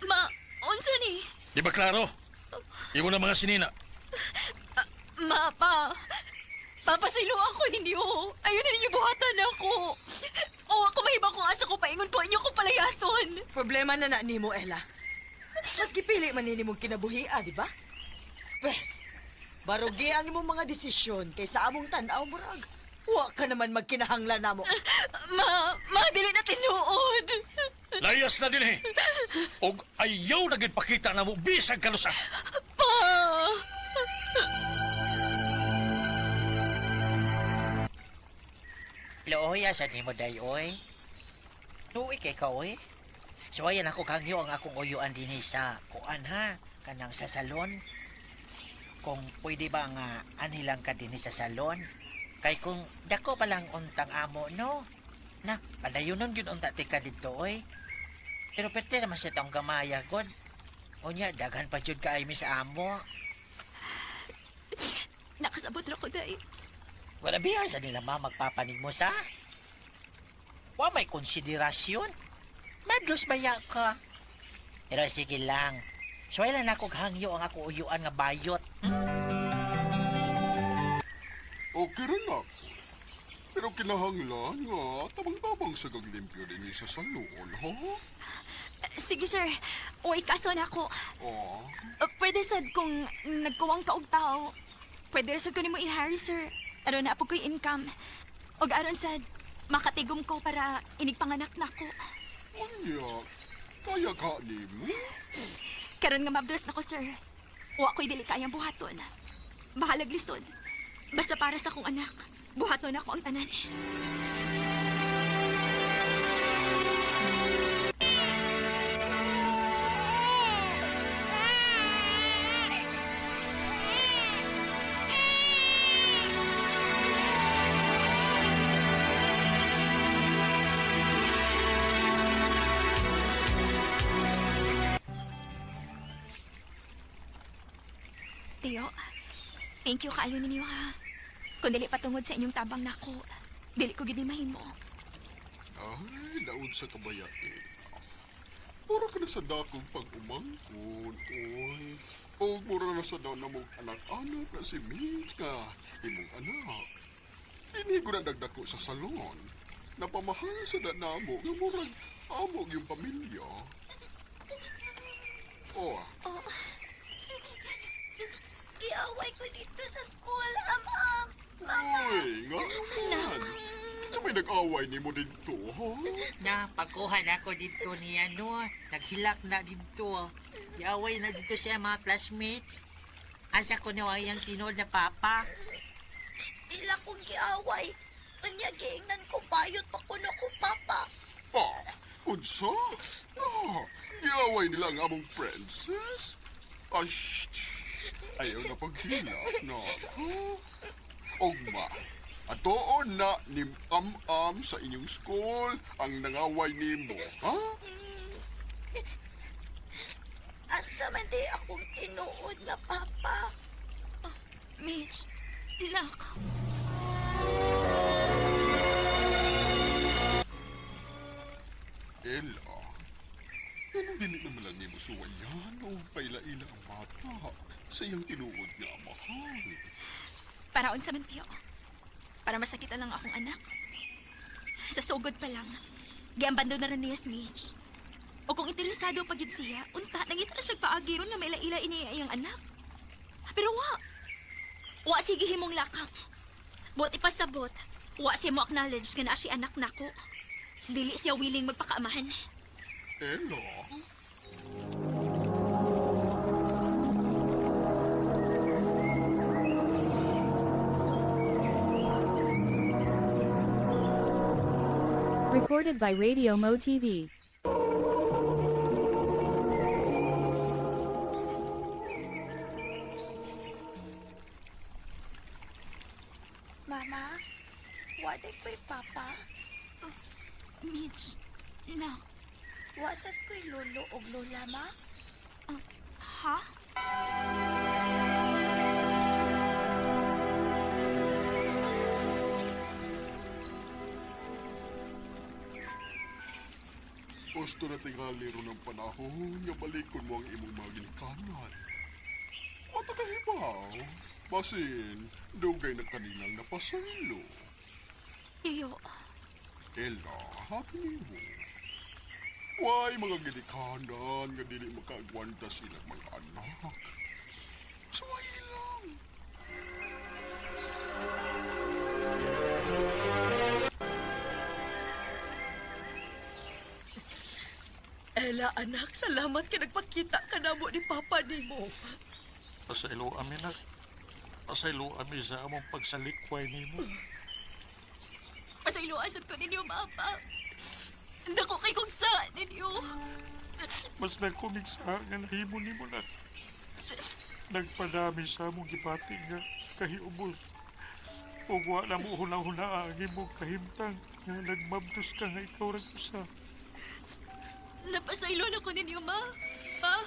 Speaker 6: Ma, unsa ni?
Speaker 13: Di ba klaro? Imo na mga sinina.
Speaker 6: Ma, pa. Papasilo ako ninyo. Ayun na ninyo buhatan ako. O ako mahiba kung asa ko paingon ko inyo ko palayason.
Speaker 12: Problema na na nimo, Ella. Mas gipili man nini mong kinabuhia, di ba? Pwes, barugi ang imong mga desisyon kaysa among tan-aw murag. Wa ka naman magkinahanglan namo.
Speaker 6: Ma, ma, dili na tinuod.
Speaker 13: Layas na din eh. Og ayaw na gid pakita na mo bisag kalusa.
Speaker 6: Pa!
Speaker 14: Looy, asa ni mo day, oy? Tuwi kay ka, oy. So, ayan ako kangyo ang akong uyuan din sa kuan, ha? Kanang sa salon. Kung pwede ba nga anilang ka din sa salon? Kay kung dako pa lang untang amo, no? Na, padayonon yun unta ti ka dito, oy. Pero perte naman siya taong gamaya, god. Unya, daghan pa jud ka ay mi sa amo.
Speaker 6: Nakasabot ra ko, day.
Speaker 14: Wala biya sa nila ma magpapanig mo sa. Wa may konsiderasyon. Madros baya ka. Pero sige lang. Suway lang ako hangyo ang ako uyuan nga bayot.
Speaker 4: Okay rin ako. Pero kinahanglan nga, tabang-tabang sa gaglimpyo din sa salon, ha?
Speaker 2: Sige, sir. Uy, kaso na ako.
Speaker 4: Ah,
Speaker 2: Pwede sad kung nagkuwang ka og tao. Pwede ra sad ko nimo i-hire, sir. Aron na po ko'y income. Og aron sad, makatigom ko para inigpanganak na ko.
Speaker 4: unya, kaya ka ni mo?
Speaker 2: Karon nga mabdos na ko, sir. Wa ko'y dili kayang buhaton. Bahalag lisod. Basta para sa akong anak, buhaton ako ang tanan. Tiyo, thank you kaayo ninyo ha. Kung dili patungod sa inyong tabang nako, dili ko gid ni mahimo.
Speaker 4: Ay, naon sa kabayain. Mura ka na sa dakong pag-umangkon, oy. O mura na sa daw na mong anak-anak na si Mika, imong anak. Ini ko na dagdako sa salon. Napamahal sa danamo nga murag amog yung pamilya. Oh,
Speaker 2: Oh. Giaway ko dito sa school, am-am.
Speaker 4: oy, nga naman. Sa may nag-away ni mo dito, ha?
Speaker 14: Na, pagkuha na ako dito niya, no? Naghilak na dito. Giaway na dito siya mga classmates. Asa ko na ang tinuod na papa.
Speaker 2: Ila kong giaway. Unya giingnan ko bayot pa kuno ko papa.
Speaker 4: Ah, unsa? Ah, giaway nila ang among princess? Ah, shh, shh. Ayaw na paghilak na. Ha? Ogma, atoon na ni am-am sa inyong school ang nangaway nimo, ha?
Speaker 2: Asa man di akong tinuod nga papa. Oh, Mitch, nak.
Speaker 4: Ella, anong dili naman lang nimo suwayan o paila-ila ang bata sa iyang tinuod nga mahal?
Speaker 2: Para unsa man tiyo. Para masakitan lang akong anak. Sa sugod pa lang, giambando na rin niya si Mitch. O kung interesado pa gid siya, unta, nangita na siya paagi ron na may ila ini iyang anak. Pero wa. Wa sige himong lakang. Buot ipasabot, wa siya mo acknowledge nga naa siya anak nako. Dili siya willing magpakaamahan.
Speaker 4: Ella,
Speaker 5: Recorded by Radio Mo TV.
Speaker 12: Mama, waday ko'y papa.
Speaker 2: Mitch, nak.
Speaker 12: Wasad ko'y lolo og lola, ma.
Speaker 2: Ha?
Speaker 4: Gusto na tingali ron ang panahon nga balikon mo ang imong mga ginikanan. Wata ka hibaw. Basin, dugay na kanilang napasaylo.
Speaker 2: Tiyo,
Speaker 4: Ella, happy nimo. Why mga ginikanan nga dili makaagwanta sila mga anak. Suway lang.
Speaker 12: Ella, anak, salamat kay nagpakita ka na mo ni papa nimo.
Speaker 13: Pasaylo ami nak. Pasaylo ami sa among pagsalikway nimo.
Speaker 2: pasayloan sad ko ninyo, Mama. Dako kay kong sa ninyo.
Speaker 13: Mas nagkumig sa nga nahimo nimo nak. Nagpadami sa among gibati nga kahiubos. Ug wa na mo huna-huna ang imong kahimtang nga nagmabdos ka nga ikaw ra usa.
Speaker 2: Napasayloan ako ninyo, Ma. Pa?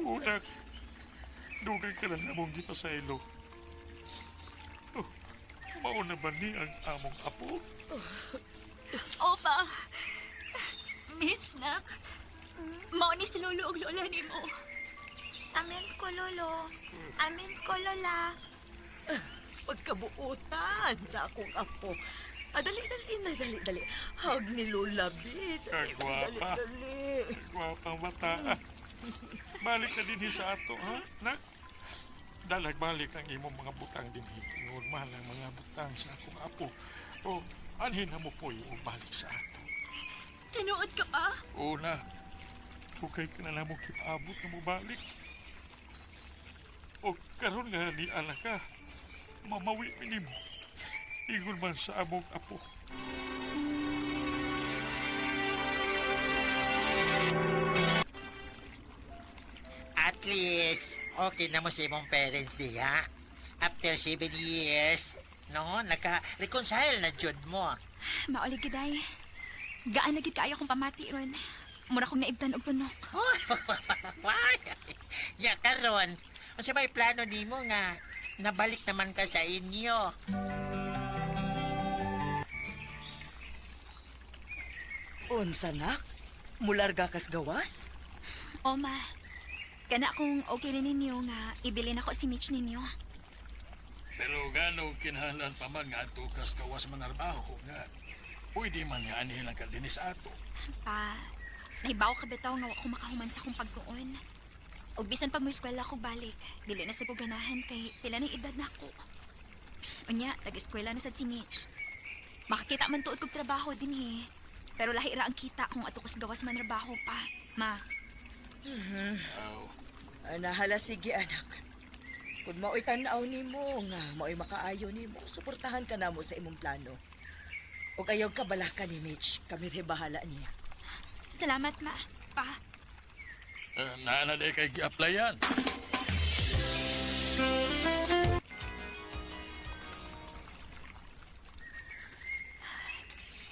Speaker 13: Unak, dugay ka lang namong gipasaylo. Oh, mauna ba ni ang among apo?
Speaker 2: Opa. Mitch, nak. Mao ni si Lolo og Lola nimo.
Speaker 12: Amin ko, lolo. Amin ko, lola. Pagkabuotan sa akong apo. Ah, dali, dali na, dali, dali. Hug ni Lola, Bit. Dali,
Speaker 13: Kagwapa.
Speaker 12: dali.
Speaker 13: Gwapang bata. Balik na dinhi sa ato, ha? Nak? Dalag balik ang imong mga butang dinhi. Ingon man ang mga butang sa akong apo. O, anhin na mo po yung balik sa ato.
Speaker 2: Tinuod ka pa?
Speaker 13: Una, okay ka na namo kipaabot na mo balik. O karon nga ni anak ka, mamawi mi nimo. Ingon man sa among apo.
Speaker 14: At least, okay na mo sa imong parents diha. After 7 years, no, naka-reconcile na jud mo.
Speaker 2: Mauli giday. Gaan na gid kaayo akong pamati ron. Mura kong naibtan og tunok.
Speaker 14: Why? Ya karon, unsa may plano nimo nga nabalik naman ka sa inyo?
Speaker 12: Unsa, nak? Mularga kas gawas?
Speaker 2: O ma, kana kung okay na ninyo nga ibilin ako si Mitch ninyo.
Speaker 13: Pero gano kinahanglan pa man nga adto kas gawas manarbaho nga pwede man nga anhin lang ka dinhi sa ato.
Speaker 2: Pa, nahibaw ka bitaw nga wa ko makahuman sa akong pagkuon. Og bisan pag mo eskwela ko balik, dili na sa ko ganahan kay pila na edad na ako. Unya, nag-eskwela na sad si Mitch. Makakita man tuod kog trabaho dinhi. Pero lahi ra ang kita kung ato ko sa gawas man trabaho pa. Ma,
Speaker 13: Aw,
Speaker 12: Nahala, sige, anak. Kung mao'y tanaw nimo nga mao'y makaayo nimo, suportahan ka namo sa imong plano. Ug ayaw ka balaka ni Mitch, kami rin bahala niya.
Speaker 2: salamat ma. Pa,
Speaker 13: naa na day kay gi-applyan.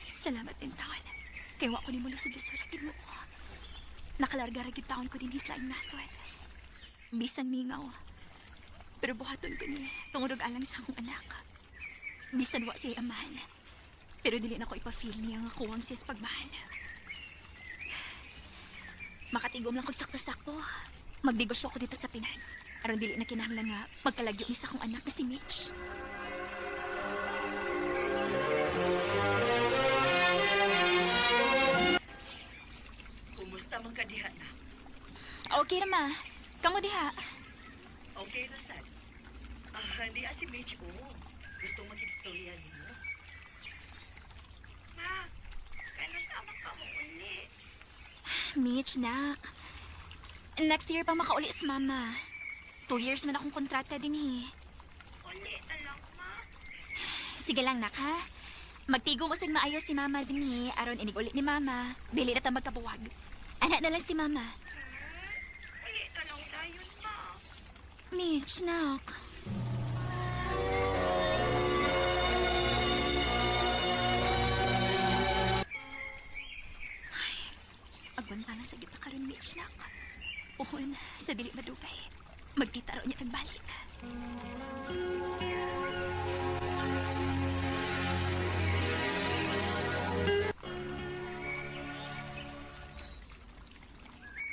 Speaker 2: salamat din taon. Kay wa ko nimo lusod-lusod ra mo ko. Nakalarga ra gid taon ko dinhi sa laing nasod. Bisan mingaw. Pero buhaton ko ni tungod og alang sa akong anak. Bisan wa siya amahan. Pero dili na ko ipa-feel niya nga kuwang siya sa pagmahal. Makatigom lang ko sakto-sakto. Magnegosyo ko dito sa Pinas. Aron dili na kinahanglan nga magkalagyo ni sa akong anak na si Mitch.
Speaker 12: Kumusta man ka diha na?
Speaker 2: Okay ra ma. Kamo diha.
Speaker 12: Okay ra sad. Ah, diha si Mitch oh. Gusto makigstorya nimo. Ma, kano sama ka mo uli?
Speaker 2: Mitch, nak. Next year pa makauli si Mama. 2 years man akong kontrata din eh.
Speaker 6: Uli na lang, ma.
Speaker 2: Sige lang, nak, ha? Magtigo mo sig maayo si mama dinhi aron inig uli ni mama. Dili na ta magkabuwag. Ana na lang si mama.
Speaker 6: Uli na lang dayon, ma.
Speaker 2: Mitch, nak. Ay, agwanta na sa kita karon, Mitch, nak. Uhon, sa dili madugay. Magkita raw niya tagbalik.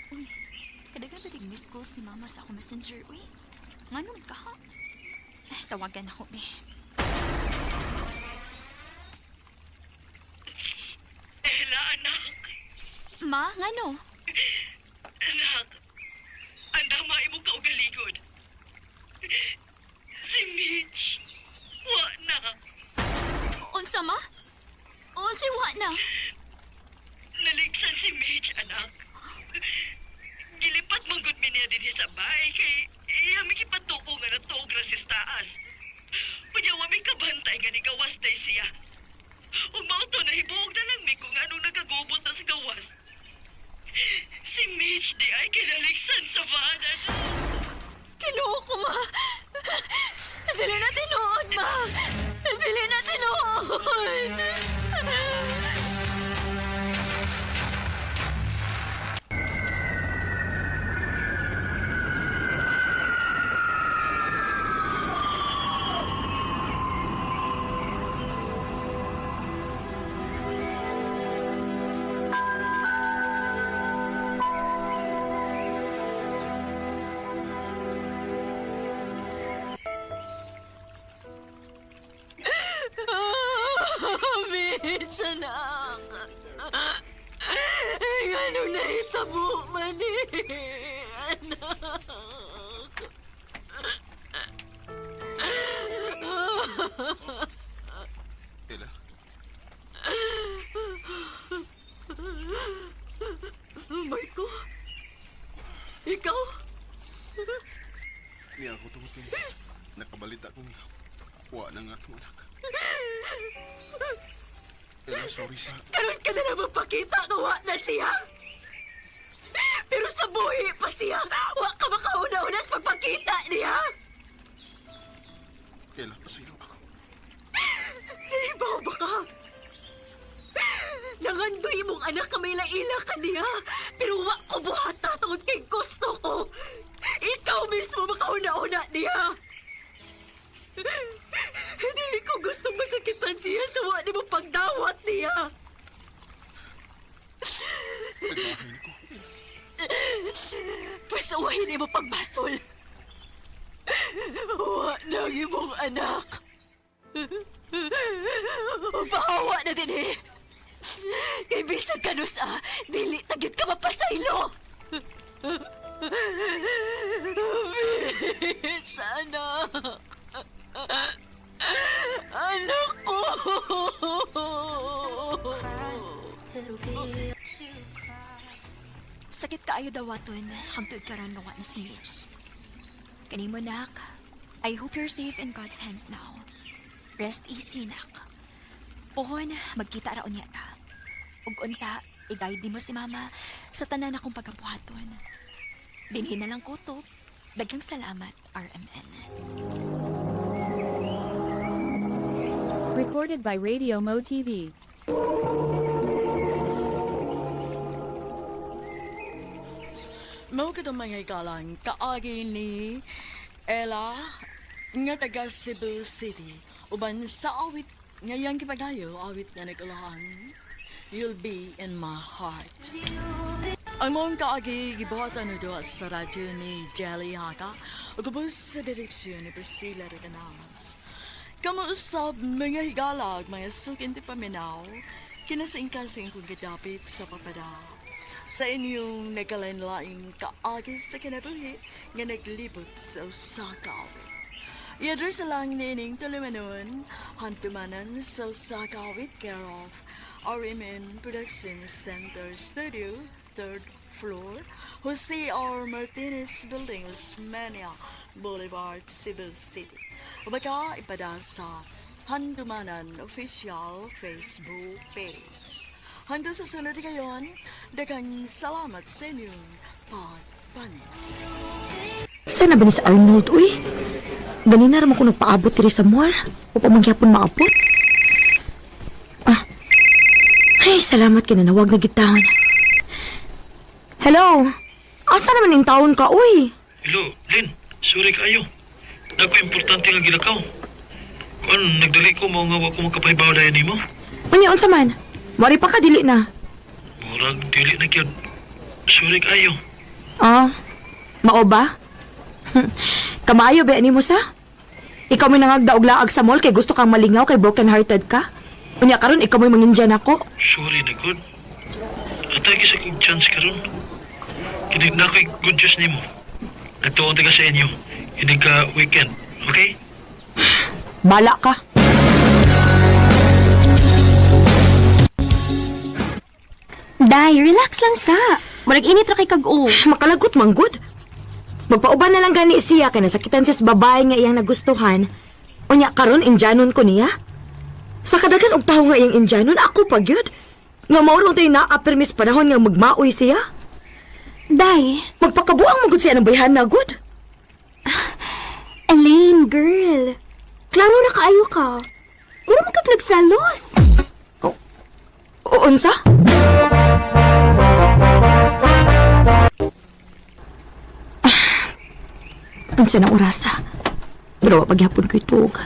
Speaker 2: Uy, kadagan ba dig missed calls ni mama sa ako messenger, uy? Nganong ka ha? Eh, tawagan ako, be.
Speaker 6: Ella, anak.
Speaker 2: Ma, ngano?
Speaker 6: Anak, andang maimong kaugalingon. Si Mitch, wa na.
Speaker 2: Unsa ma? Unsa wa na?
Speaker 6: Naligsan si Mitch, anak. Gilipat manggod mi niya dinhi sa bahay kay iya mi kipatuko nga natuog ra siya sa taas. Unya wa mi kabantay nga nigawas day siya. Ug mao to nahibuog na lang mi kung anong nagagubot na sa gawas. Si Mitch di ay kinaligsan sa van, anak.
Speaker 12: Kinuo ko, ma. Dili na tinuod, ma. Dili na tinuod. Mitch, anak. Anong nahitabo man eh, anak.
Speaker 4: Ella,
Speaker 12: Marco, ikaw?
Speaker 4: niya ako tungod kay nakabalita kong wa na nga itong anak. Ella, sorry sa...
Speaker 12: Karon ka na lang magpakita nga wa na siya. Pero sa buhi pa siya, wa ka makauna-una sa pagpakita niya.
Speaker 4: Ella, pasaylo ako.
Speaker 12: Naibaw ba ka? Nangandoy mong anak ka may laila ka niya. Pero wa ko buhata tungod kay gusto ko. Ikaw mismo makauna-una niya. Hindi ko gusto masakitan siya sa wa ni mo pagdawat niya.
Speaker 4: Nagbahay ko.
Speaker 12: Pasawahin mo pagbasol. Wa nang imong anak. Pahawa na din eh. Kay bisag kanus ah, dili tagyot ka mapasaylo. Bitch, anak. Anak ko.
Speaker 2: Sakit kaayo dawaton hangtod karon nga wa na si Mitch. Kanimo nak, I hope you're safe in God's hands now. Rest easy nak. Pohon, magkita ra unya ta. Ug unta, i-guide nimo si mama sa tanan akong pagabuhaton. Dinhi na lang kutob. Daghang salamat, RMN.
Speaker 5: Recorded by Radio Mo TV.
Speaker 12: Mao kadtong mga hikalang kaagi ni Ella nga taga Cebu City uban sa awit nga iyang gipagayo awit nga nagulahan You'll Be in My Heart. Ang mong kaagi gibuhatan na duha sa radyo ni Jelly Haka ug ubos sa direksyon ni Priscilla Recanas. Kamo usab mga higalag, mga sukin ti paminaw, kinasingkasing kong gidapit sa papada sa inyong nagkalain-laing kaagi sa kinabuhi nga naglibot sa usa ka awit. I-address lang niining tulumanon, hantumanan sa usa ka awit care of RMN Production Center Studio, 3rd floor, Jose R. Martinez Building, Osmeña Boulevard, Cebu City. O baka ipada sa Handumanan Official Facebook page. Hanggang sa sunod kayon, daghang salamat sa inyong pagpaminaw.
Speaker 2: Sana ba ni si Arnold, uy? Ganina ra man ko nagpaabot diri sa mall. O pa man gyapon maabot. Ah. Ay, salamat kay nanawag na gitawon. Hello? Asa naman ning taon ka, uy?
Speaker 13: Hello, Lin. Sorry kayo. Nako importante nga gilakaw. Kuan nagdali ko mao nga wa ko makapahibaw dayon nimo.
Speaker 2: Unya, unsa man? Wari pa ka, dili na.
Speaker 13: Murag dili na gyud. Sorry kayo.
Speaker 2: Ah, mao ba? Kamayo ba ni mo sa? Ikaw may nangagda og laag sa mall kay gusto kang malingaw kay broken hearted ka? Unya karon ikaw may mangindyan ako.
Speaker 13: Sorry na gud. Atay sa kog chance karon. Kini na ko'y good news nimo. Nagtuon ta ka sa inyo. Hindi ka weekend, okay?
Speaker 2: Bala ka.
Speaker 15: Day, relax lang sa. Murag init ra kay kag-o.
Speaker 2: Makalagot man gud. Magpauban na lang gani siya kay nasakitan siya sa babae nga iyang nagustuhan. Unya karon indyanon ko niya. Sa kadagan og tawo nga iyang indyanon ako pa gyud. Nga mao ra tay naa permis panahon nga magmaoy siya.
Speaker 15: Day,
Speaker 2: Magpakabuang man gud siya ng bayhan na gud.
Speaker 15: Elaine, girl. Klaro na kaayo ka. Mura man kag nagsalos.
Speaker 2: O unsa? Ah, unsa na orasa? Pero wa pagyapon ko'y tuog.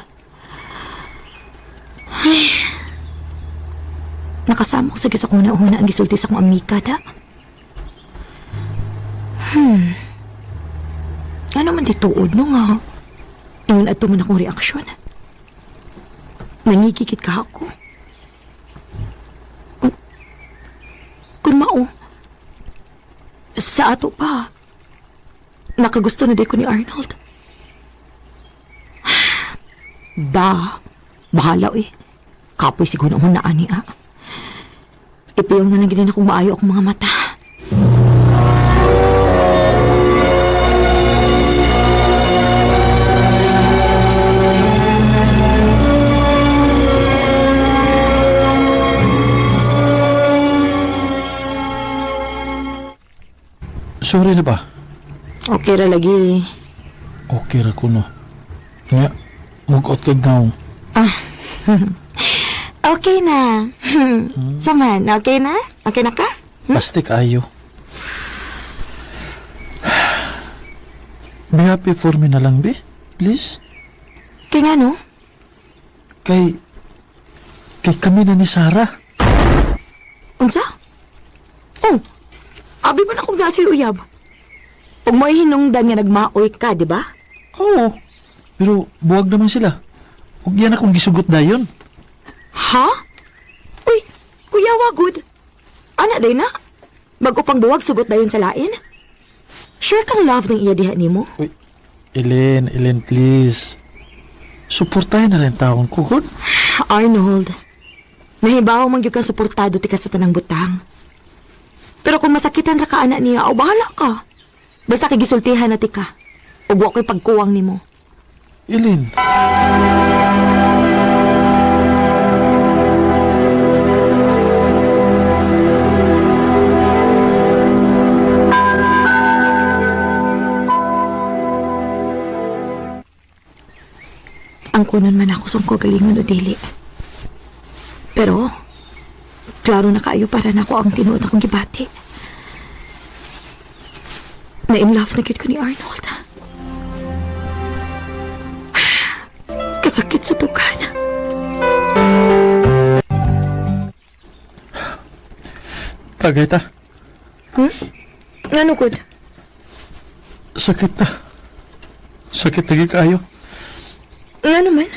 Speaker 2: Ay. Nakasama ko sa Diyos akong una-una ang gisulti sa akong amika da. Ano man di tuod no nga. Ingon adto man akong reaksyon. Nangigikit ka ako. Kung mao, sa ato pa, nakagusto na di ko ni Arnold. Da, bahala eh. Kapoy siguro ang hunaan niya. Ipiyong na lang ginin akong maayo akong mga mata.
Speaker 13: Sorry na ba?
Speaker 2: Okay ra lagi.
Speaker 13: Okay ra kuno. Nya, mugot kag naong.
Speaker 2: Okay na. Saman, okay na? Okay na ka?
Speaker 13: Plastic ayo. Be happy for me na lang, be. Please.
Speaker 2: Kaya nga no?
Speaker 13: Kay... Kay kami na ni Sarah.
Speaker 2: Unsa? Oh, abi man akong nasa uyab. Ug mo'y hinungdan nga nagmaoy ka, di ba?
Speaker 13: Oo. Pero buwag naman sila. Huwag yan akong gisugot dayon.
Speaker 2: Ha? Uy, kuya wagud. Ana day na. Bago pang buwag sugot dayon sa lain. Sure kang love ng iya diha nimo?
Speaker 13: Uy, Elaine, Elaine, please. Suportahin na rin taon ko, good?
Speaker 2: Arnold, nahibaw man gyud kang suportado ti ka sa tanang butang. Pero kung masakitan ra ka ana niya, o bahala ka. Basta kay gisultihan na ti ka. Ug wa ko'y pagkuwang nimo.
Speaker 13: Elaine.
Speaker 2: Ang kunon man ako sa kagalingon o dili. Pero, klaro na kaayo para nako ang tinuod akong gibati. Na in love na gyud ko ni Arnold. Kasakit sa tukan.
Speaker 13: Tagay ta.
Speaker 2: Ngano gud?
Speaker 13: Sakit ta. Sakit lagi kaayo.
Speaker 2: Ngano man?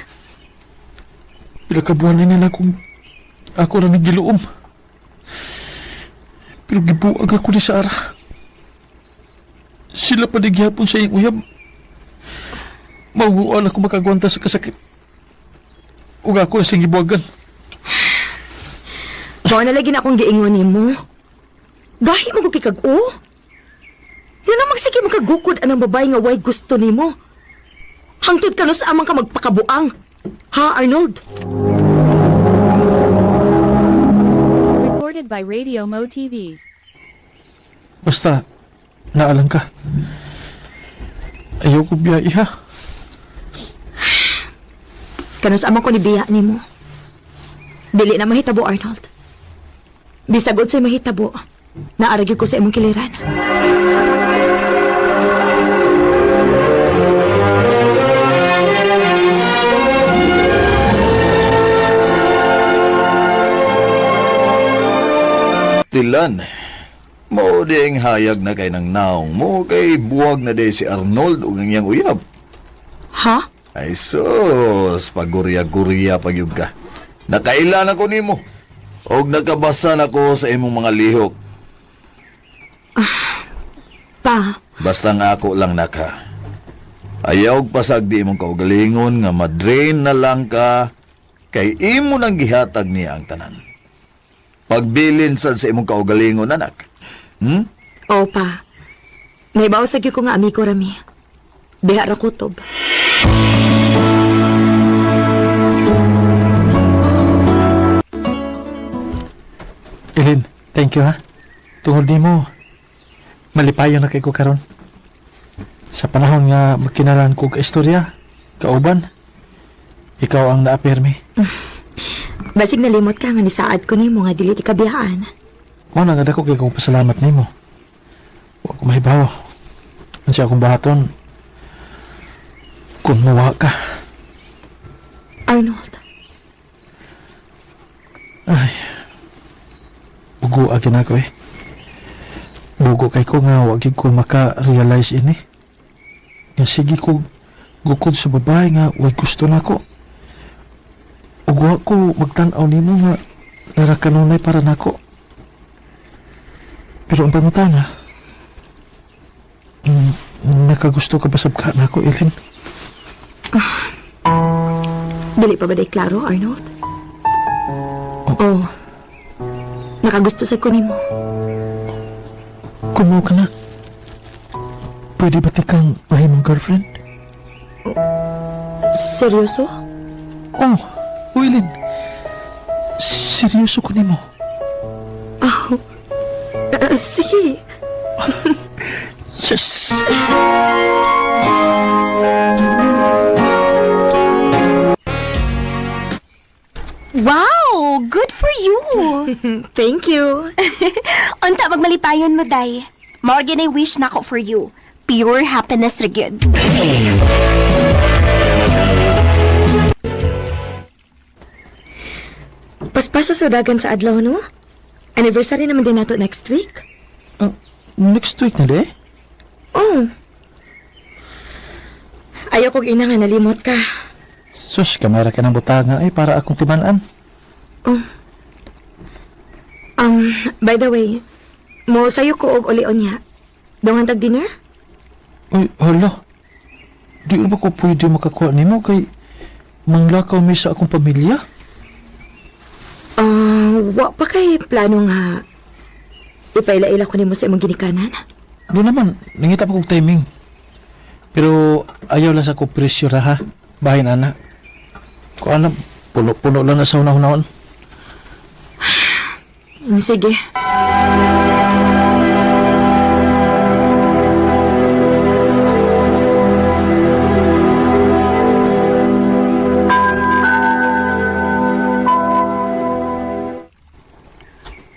Speaker 13: Pila ka buwan na nila kung ako na nagiluom. Pero gibuag ako ni Sarah. Sila pa nagyapon sa iyong uyab. Mauguan ako makagwanta sa kasakit. Ug ako ang siyang gibuagan.
Speaker 2: Mao na lagi na akong giingon nimo. Gahi mo kay kag-o. Yun ang magsige mo kagukod anang babae nga way gusto nimo. Hangtod kanos amang ka magpakabuang.
Speaker 12: Ha, Arnold?
Speaker 5: Recorded by Radio Mo TV.
Speaker 13: Basta, naalang ka. Ayaw ko biya, iha.
Speaker 2: Kanus amang ko ni biya nimo. Dili na mahitabo, Arnold. Bisag unsay mahitabo, naaragi ko sa imong kiliran.
Speaker 11: Tilan, mao di ang hayag na kay nang naong mo kay buwag na di si Arnold ug ang iyang uyab.
Speaker 2: Ha?
Speaker 11: Ay sus, pagurya-gurya pagyud ka. Nakailan ako nimo. Og nakabasa na ko sa imong mga lihok.
Speaker 2: Pa,
Speaker 11: Basta nga ako lang naka. Ayaw og pasag di imong kaugalingon nga madrain na lang ka kay imo nang gihatag niya ang tanan. Pagbilin sad sa imong kaugalingon anak.
Speaker 2: Oo pa. Naibaw sa gyud ko nga amigo rami. Diha ra kutob.
Speaker 13: Ilin, thank you ha. Tungod nimo, malipayon na kay ko karon. Sa panahon nga magkinalan ko ka istorya, kauban, ikaw ang naapirmi.
Speaker 2: Basig nalimot ka nga nisaad ko nimo nga dili ti kabiyaan.
Speaker 13: Mo na nga dako kay kong pasalamat nimo. Wa ko mahibaw. Unsa akong bahaton? Kung muwa ka.
Speaker 2: Arnold,
Speaker 13: Ay. Bugo agi na ko eh. Bugo kay ko nga wa gyud ko maka-realize ini. Nga sige ko gukod sa babae nga way gusto nako. Ug wa ko magtan-aw nimo nga lara kanunay para nako. Pero ang pangutana, nakagusto ka ba sa ka nako, Ellen?
Speaker 2: dili pa ba day klaro, Arnold? Oo. Nakagusto sa ko nimo.
Speaker 13: Kumuha ka na. Pwede ba tikang mahimong girlfriend?
Speaker 2: Seryoso?
Speaker 13: Oh, Wilin. Seryoso ko nimo.
Speaker 2: Oh. Sige.
Speaker 13: Yes!
Speaker 15: Wow! Good for you!
Speaker 2: Thank you.
Speaker 15: Unta magmalipayon mo, day. Morgan, I wish nako for you. Pure happiness ra gyud.
Speaker 2: Paspas sa sudagan sa adlaw, no? Anniversary naman din nato next week.
Speaker 13: Next week na di?
Speaker 2: Oh. Ayaw kong ina nga nalimot ka.
Speaker 13: Sus, kamera ka ng butanga eh para akong timanan.
Speaker 2: By the way, mo sayo ko og ulion niya. Dungan tag dinner?
Speaker 13: Uy, hala. Di ba ko pwede makakuha nimo kay manglakaw mi sa akong pamilya?
Speaker 2: Ah, wa pa kay plano nga ipaila-ila ko nimo sa imong ginikanan.
Speaker 13: Di naman, nangita pa kong timing. Pero ayaw lang sa ko pressure ha. Bahin ana. Ko alam, puno-puno lang na sa unahunahon.
Speaker 2: Sige.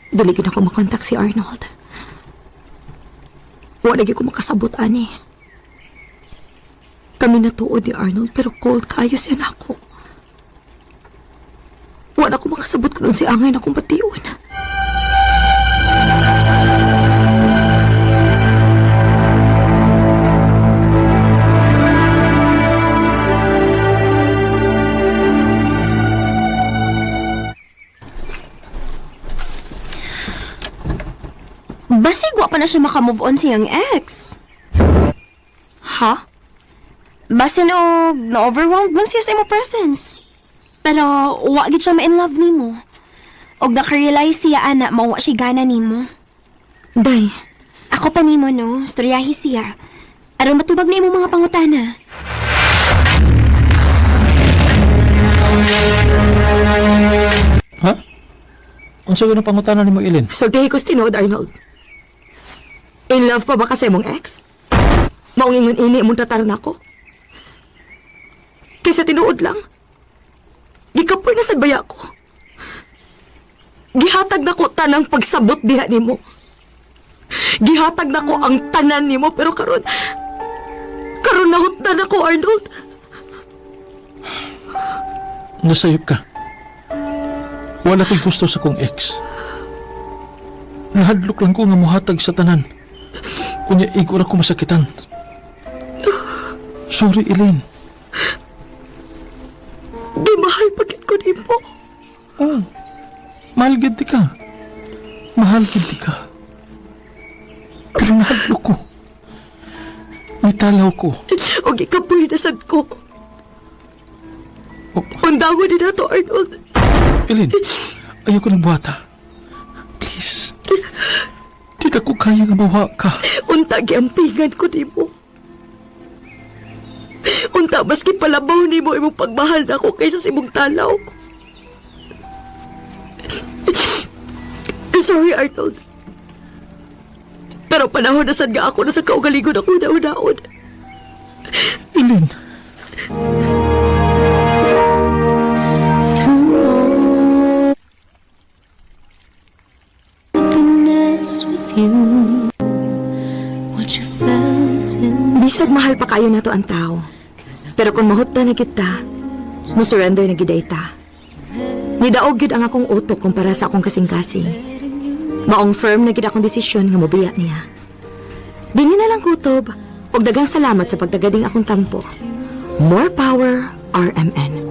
Speaker 2: Dili gid ako makontak si Arnold. Wala gyud ko makasabot ani. Kami natuod ni Arnold pero cold kayo siya nako. Wala ko makasabot kuno si angay na akong bation.
Speaker 15: Basig wa pa na siya makamove on siyang ex.
Speaker 2: Ha?
Speaker 15: Basin og na-overwhelmed lang siya sa imo presence. Pero wa gid siya ma-in love nimo. Og naka-realize siya ana mauwa siya gana nimo.
Speaker 2: Day,
Speaker 15: Ako pa nimo no, storyahi siya. Aron matubag na imong mga pangutana.
Speaker 13: Ha? Unsa gyud ang pangutana nimo, Ellen?
Speaker 12: Sultihi ko sa tinuod, Arnold. In love pa ba ka sa imong ex? Maong ingon ini imong tratar nako. Kaysa tinuod lang. Gikapoy na sad baya ko. Gihatag nako tanang pagsabot diha nimo. Gihatag nako ang tanan nimo pero karon karon nahutdan ako, Arnold.
Speaker 13: Nasayop ka. Wala ko'y gusto sa kong ex. Nahadlok lang ko nga muhatag sa tanan. Kunya igo ra ko masakitan. Sorry, Elaine.
Speaker 12: Di mahal pagit ko nimo.
Speaker 13: Oh, mahal gid di ka. Mahal gid di ka. Pero nahadlok ko. Mitalaw ko.
Speaker 12: O gikapoy na sad ko. Undangon din nato, Arnold.
Speaker 13: Elaine, ayoko ng buhata. Please. Di na ko kaya nga mawa ka.
Speaker 12: Unta giampingan ko nimo. Unta maski palabaw nimo imong pagmahal nako kaysa sa imong talaw. Sorry, Arnold. Pero panahon na sad nga ako na sa kaugalingon ako una-unaon.
Speaker 13: Elaine.
Speaker 7: Happiness with you. What you felt in
Speaker 2: Bisag mahal pa kayo nato ang tao. Pero kung mahutda na kita, mo surrender na gid ta. Nidaog gyud ang akong utok kumpara sa akong kasing-kasing. Maong firm na gid akong desisyon nga mobiya niya. Dinhi na lang kutob, ug daghang salamat sa pagtagading akong tampo. More power, RMN.